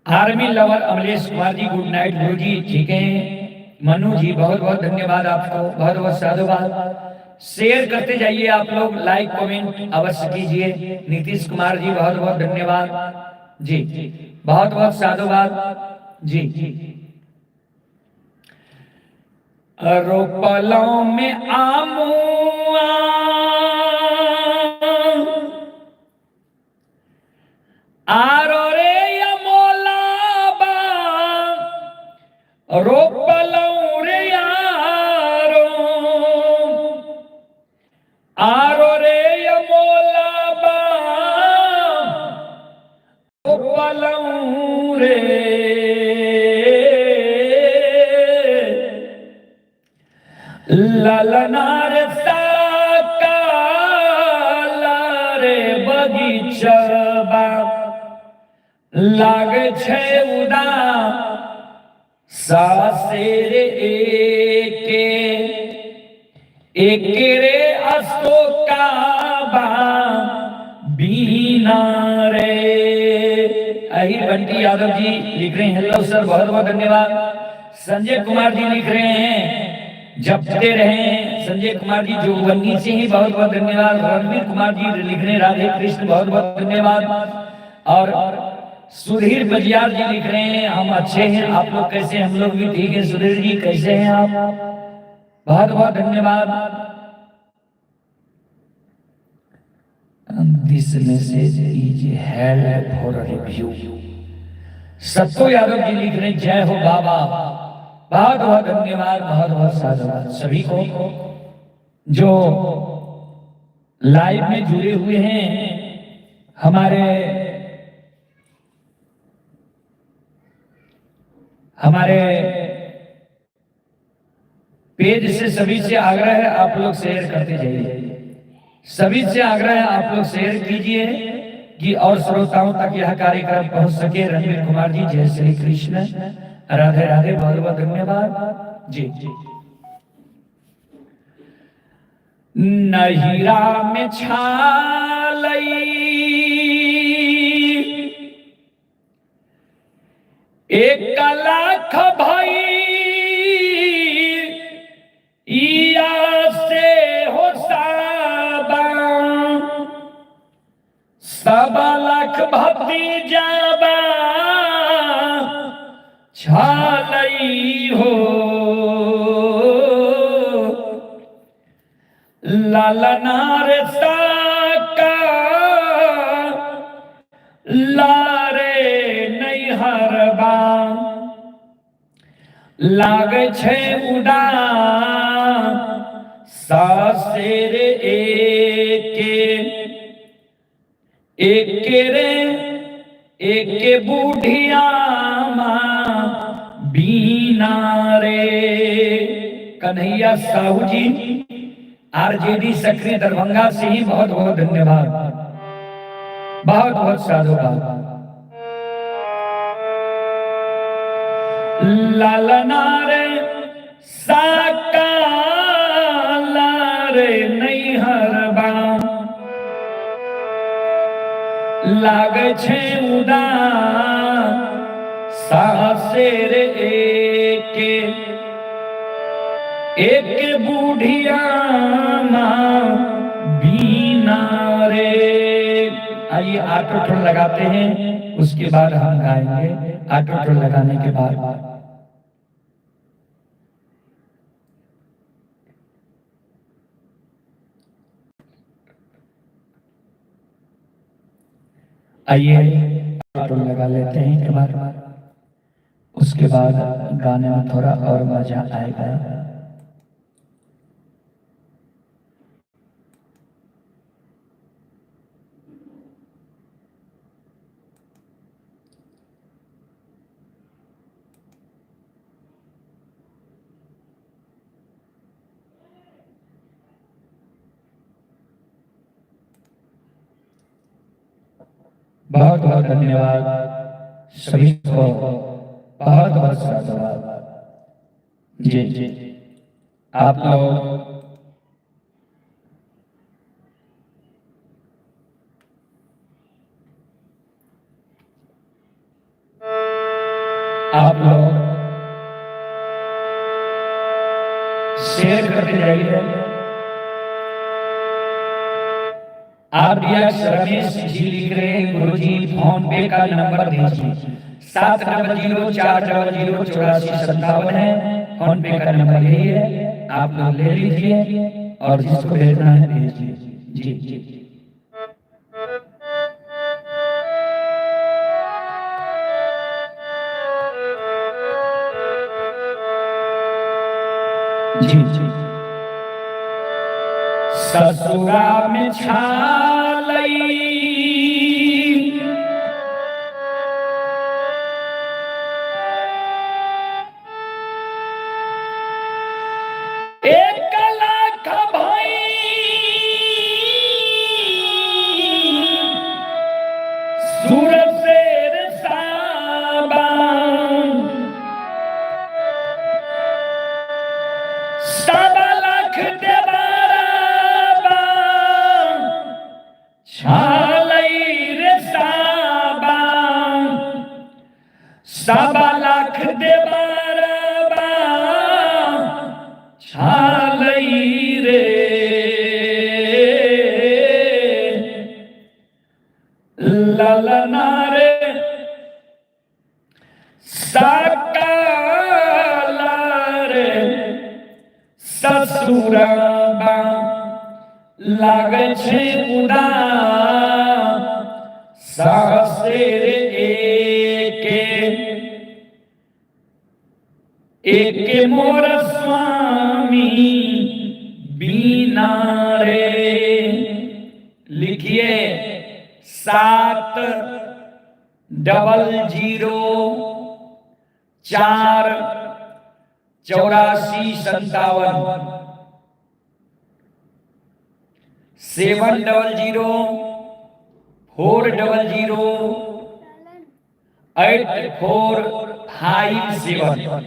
army lover Amlesh Kumar ji, good night Guru ji, ठीक है। मनु जी बहुत बहुत धन्यवाद आपको, बहुत बहुत साधुवाद। शेयर करते जाइए आप लोग, लाइक कमेंट अवश्य कीजिए। नीतीश कुमार जी बहुत बहुत धन्यवाद जी, बहुत बहुत साधुवाद जी। रोपलों में आमुआ आरो रे यमोलाबा, रोपलौं रे आरो, आरो रे यमोलाबा, रोपलौं रे ललनार साकाला रे बगीचबा, लागे छे उदा सासेर एके, एके रे अशोका बा बीना रे। अहिर बंटी यादव जी लिख रहे हैं, हेलो सर, बहुत बहुत धन्यवाद। संजय कुमार जी लिख रहे हैं, जपते रहे। संजय कुमार जी जोगबनी से ही बहुत बहुत धन्यवाद। रणवीर कुमार जी लिख रहे हैं, राधे कृष्ण, बहुत बहुत धन्यवाद। और सुधीर बजियार जी लिख रहे हैं, हम अच्छे हैं, आप लोग कैसे हैं? हम लोग भी ठीक हैं। सुधीर जी कैसे हैं आप? बहुत बहुत धन्यवाद। This message is held for review. Sattu Yadav ji लिख रहे हैं, जय हो बाबा, बहुत बहुत धन्यवाद, बहुत बहुत साधुवाद सभी को जो लाइव में जुड़े हुए हैं। हमारे हमारे पेज से सभी से आग्रह है, आप लोग शेयर करते जाइए। सभी से आग्रह है, आप लोग शेयर कीजिए कि और श्रोताओं तक यह कार्यक्रम पहुंच सके। रणवीर कुमार जी जय श्री कृष्ण, राधे राधे, बहुत बहुत धन्यवाद जी। नहिरा में छालई 1 लाख भाई या से हो साबा, 1.25 लाख भतीजाबा छालई हो, लालनार साका लारे नैहरबा, लागे छे उड़ा सासेर एके, एके रे एके बूढ़िया माँ बीना रे। कन्हैया साहू जी आरजेडी सक्रिय दरभंगा से ही बहुत बहुत धन्यवाद, बहुत बहुत साधुवाद। लालना रे साका रे नैहरबा, लागे छे उदा सासेर एके, एक बूढ़िया माँ बीना रे। आइए ऑटो टोन लगाते हैं, उसके बाद हम गाएंगे। ऑटो टोन लगाने के बाद आइए ऑटो लगा लेते हैं एक बार, उसके बाद गाने में थोड़ा और मजा आएगा। बहुत बहुत धन्यवाद सभी को, बहुत बहुत साधुवाद जी। जी आप लोग आप लोग शेयर करते जाइए। आप रमेश जी लिख रहे हैं, गुरु जी फोन पे का नंबर दीजिए। 7004008457 है, फोन पे का नंबर यही है, आप लोग ले लीजिए और जिसको भेजना है भेजिए। जी जी जी जी। ससुरा में छालई एक लाख भाई सूरत शेर साबान, सवा लाख देवारा छालई रे साबान, सवा लाख देवारा छालई रे ललना रे सकला रे ससुरबा लागै छै उदास सासेर एके एके मोर स्वामी बीना रे। लिखिए 70048457, 7004008457।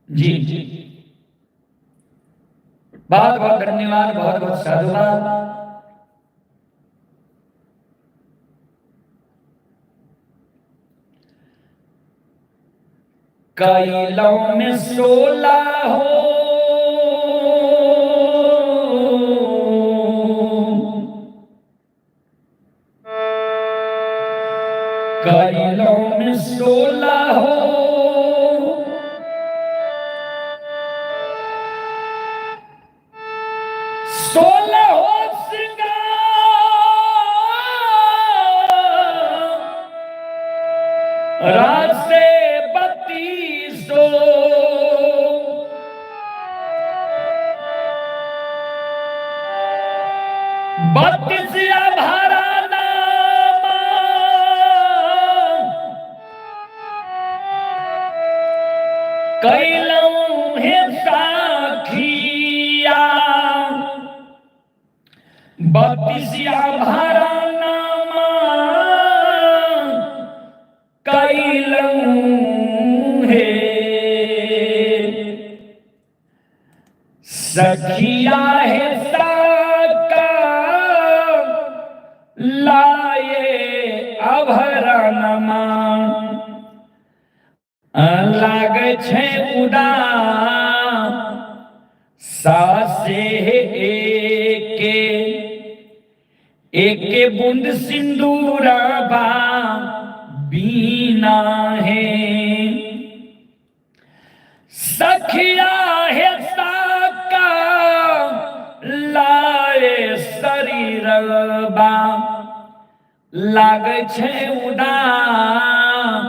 जी जी बहुत बहुत धन्यवाद, बहुत बहुत साधुवाद। कैलों में 16 हो कैलों में 16 हो 16 हो सिंगार रात से 32 32 भरा नामा कैलौं हे साखिया, 32 भरा नामा कैलौं हे सखिया हे साका लाए अभरणमा लागै छै उदास सासे एके एके बूंद सिंदूरबा बीना है सखिया है साका लाए शरीरबा लागै छै उदास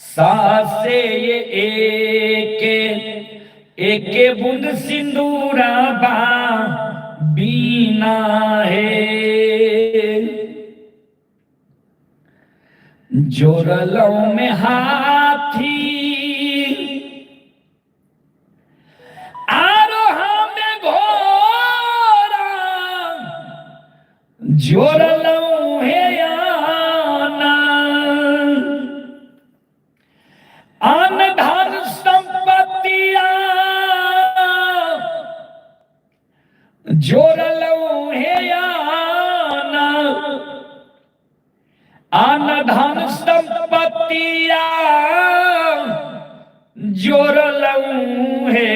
सासे एके एके बूंद सिंदूरा बा बीना हे जोड़लौ में हाथी आरो हमें घोड़ा जोड़लौ हे आना अन धन संपत्तिया जोड़लौ हे आना अन धन संपत्तिया जोड़लौ हे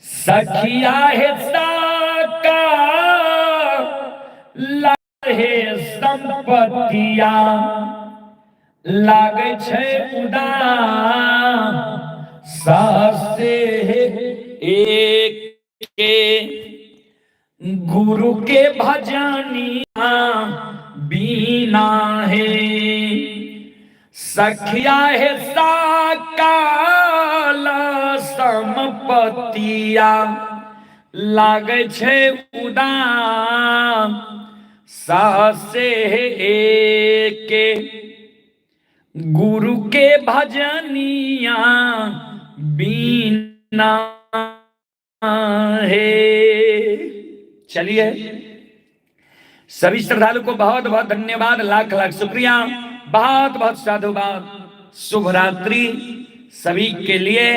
सखिया हे साका हे संपत्तिया लागै छै उदास सासे हे एक के गुरु के भजनिया बीना है सखिया हे साकाला संपत्तिया लागै छै उदास सासे एके गुरु के भजनिया बीना है। चलिए सभी श्रद्धालु को बहुत बहुत धन्यवाद, लाख लाख शुक्रिया, बहुत बहुत साधुवाद, शुभ रात्रि सभी के लिए।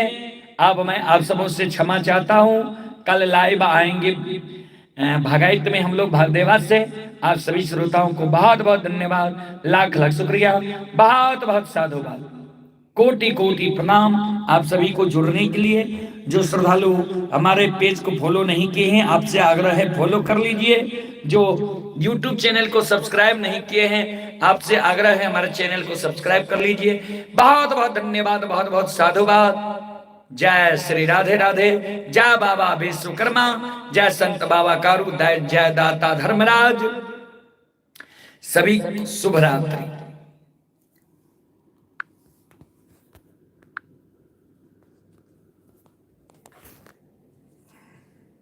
अब मैं आप सबों से क्षमा चाहता हूं, कल लाइव आएंगे भगायत में हम लोग भागदेवा से। आप सभी श्रोताओं को बहुत बहुत धन्यवाद, लाख लाख शुक्रिया, बहुत बहुत साधुवाद, कोटि कोटि प्रणाम आप सभी को जुड़ने के लिए। जो श्रद्धालु हमारे पेज को फॉलो नहीं किए हैं, आपसे आग्रह है फॉलो कर लीजिए। जो YouTube channel को सब्सक्राइब नहीं किए हैं, आपसे आग्रह है हमारे चैनल को सब्सक्राइब कर लीजिए। बहुत बहुत धन्यवाद, बहुत बहुत साधुवाद। जय श्री राधे राधे, जय बाबा विश्वकर्मा, जय संत बाबा कारू, जय दाता धर्मराज। सभी शुभ रात्रि।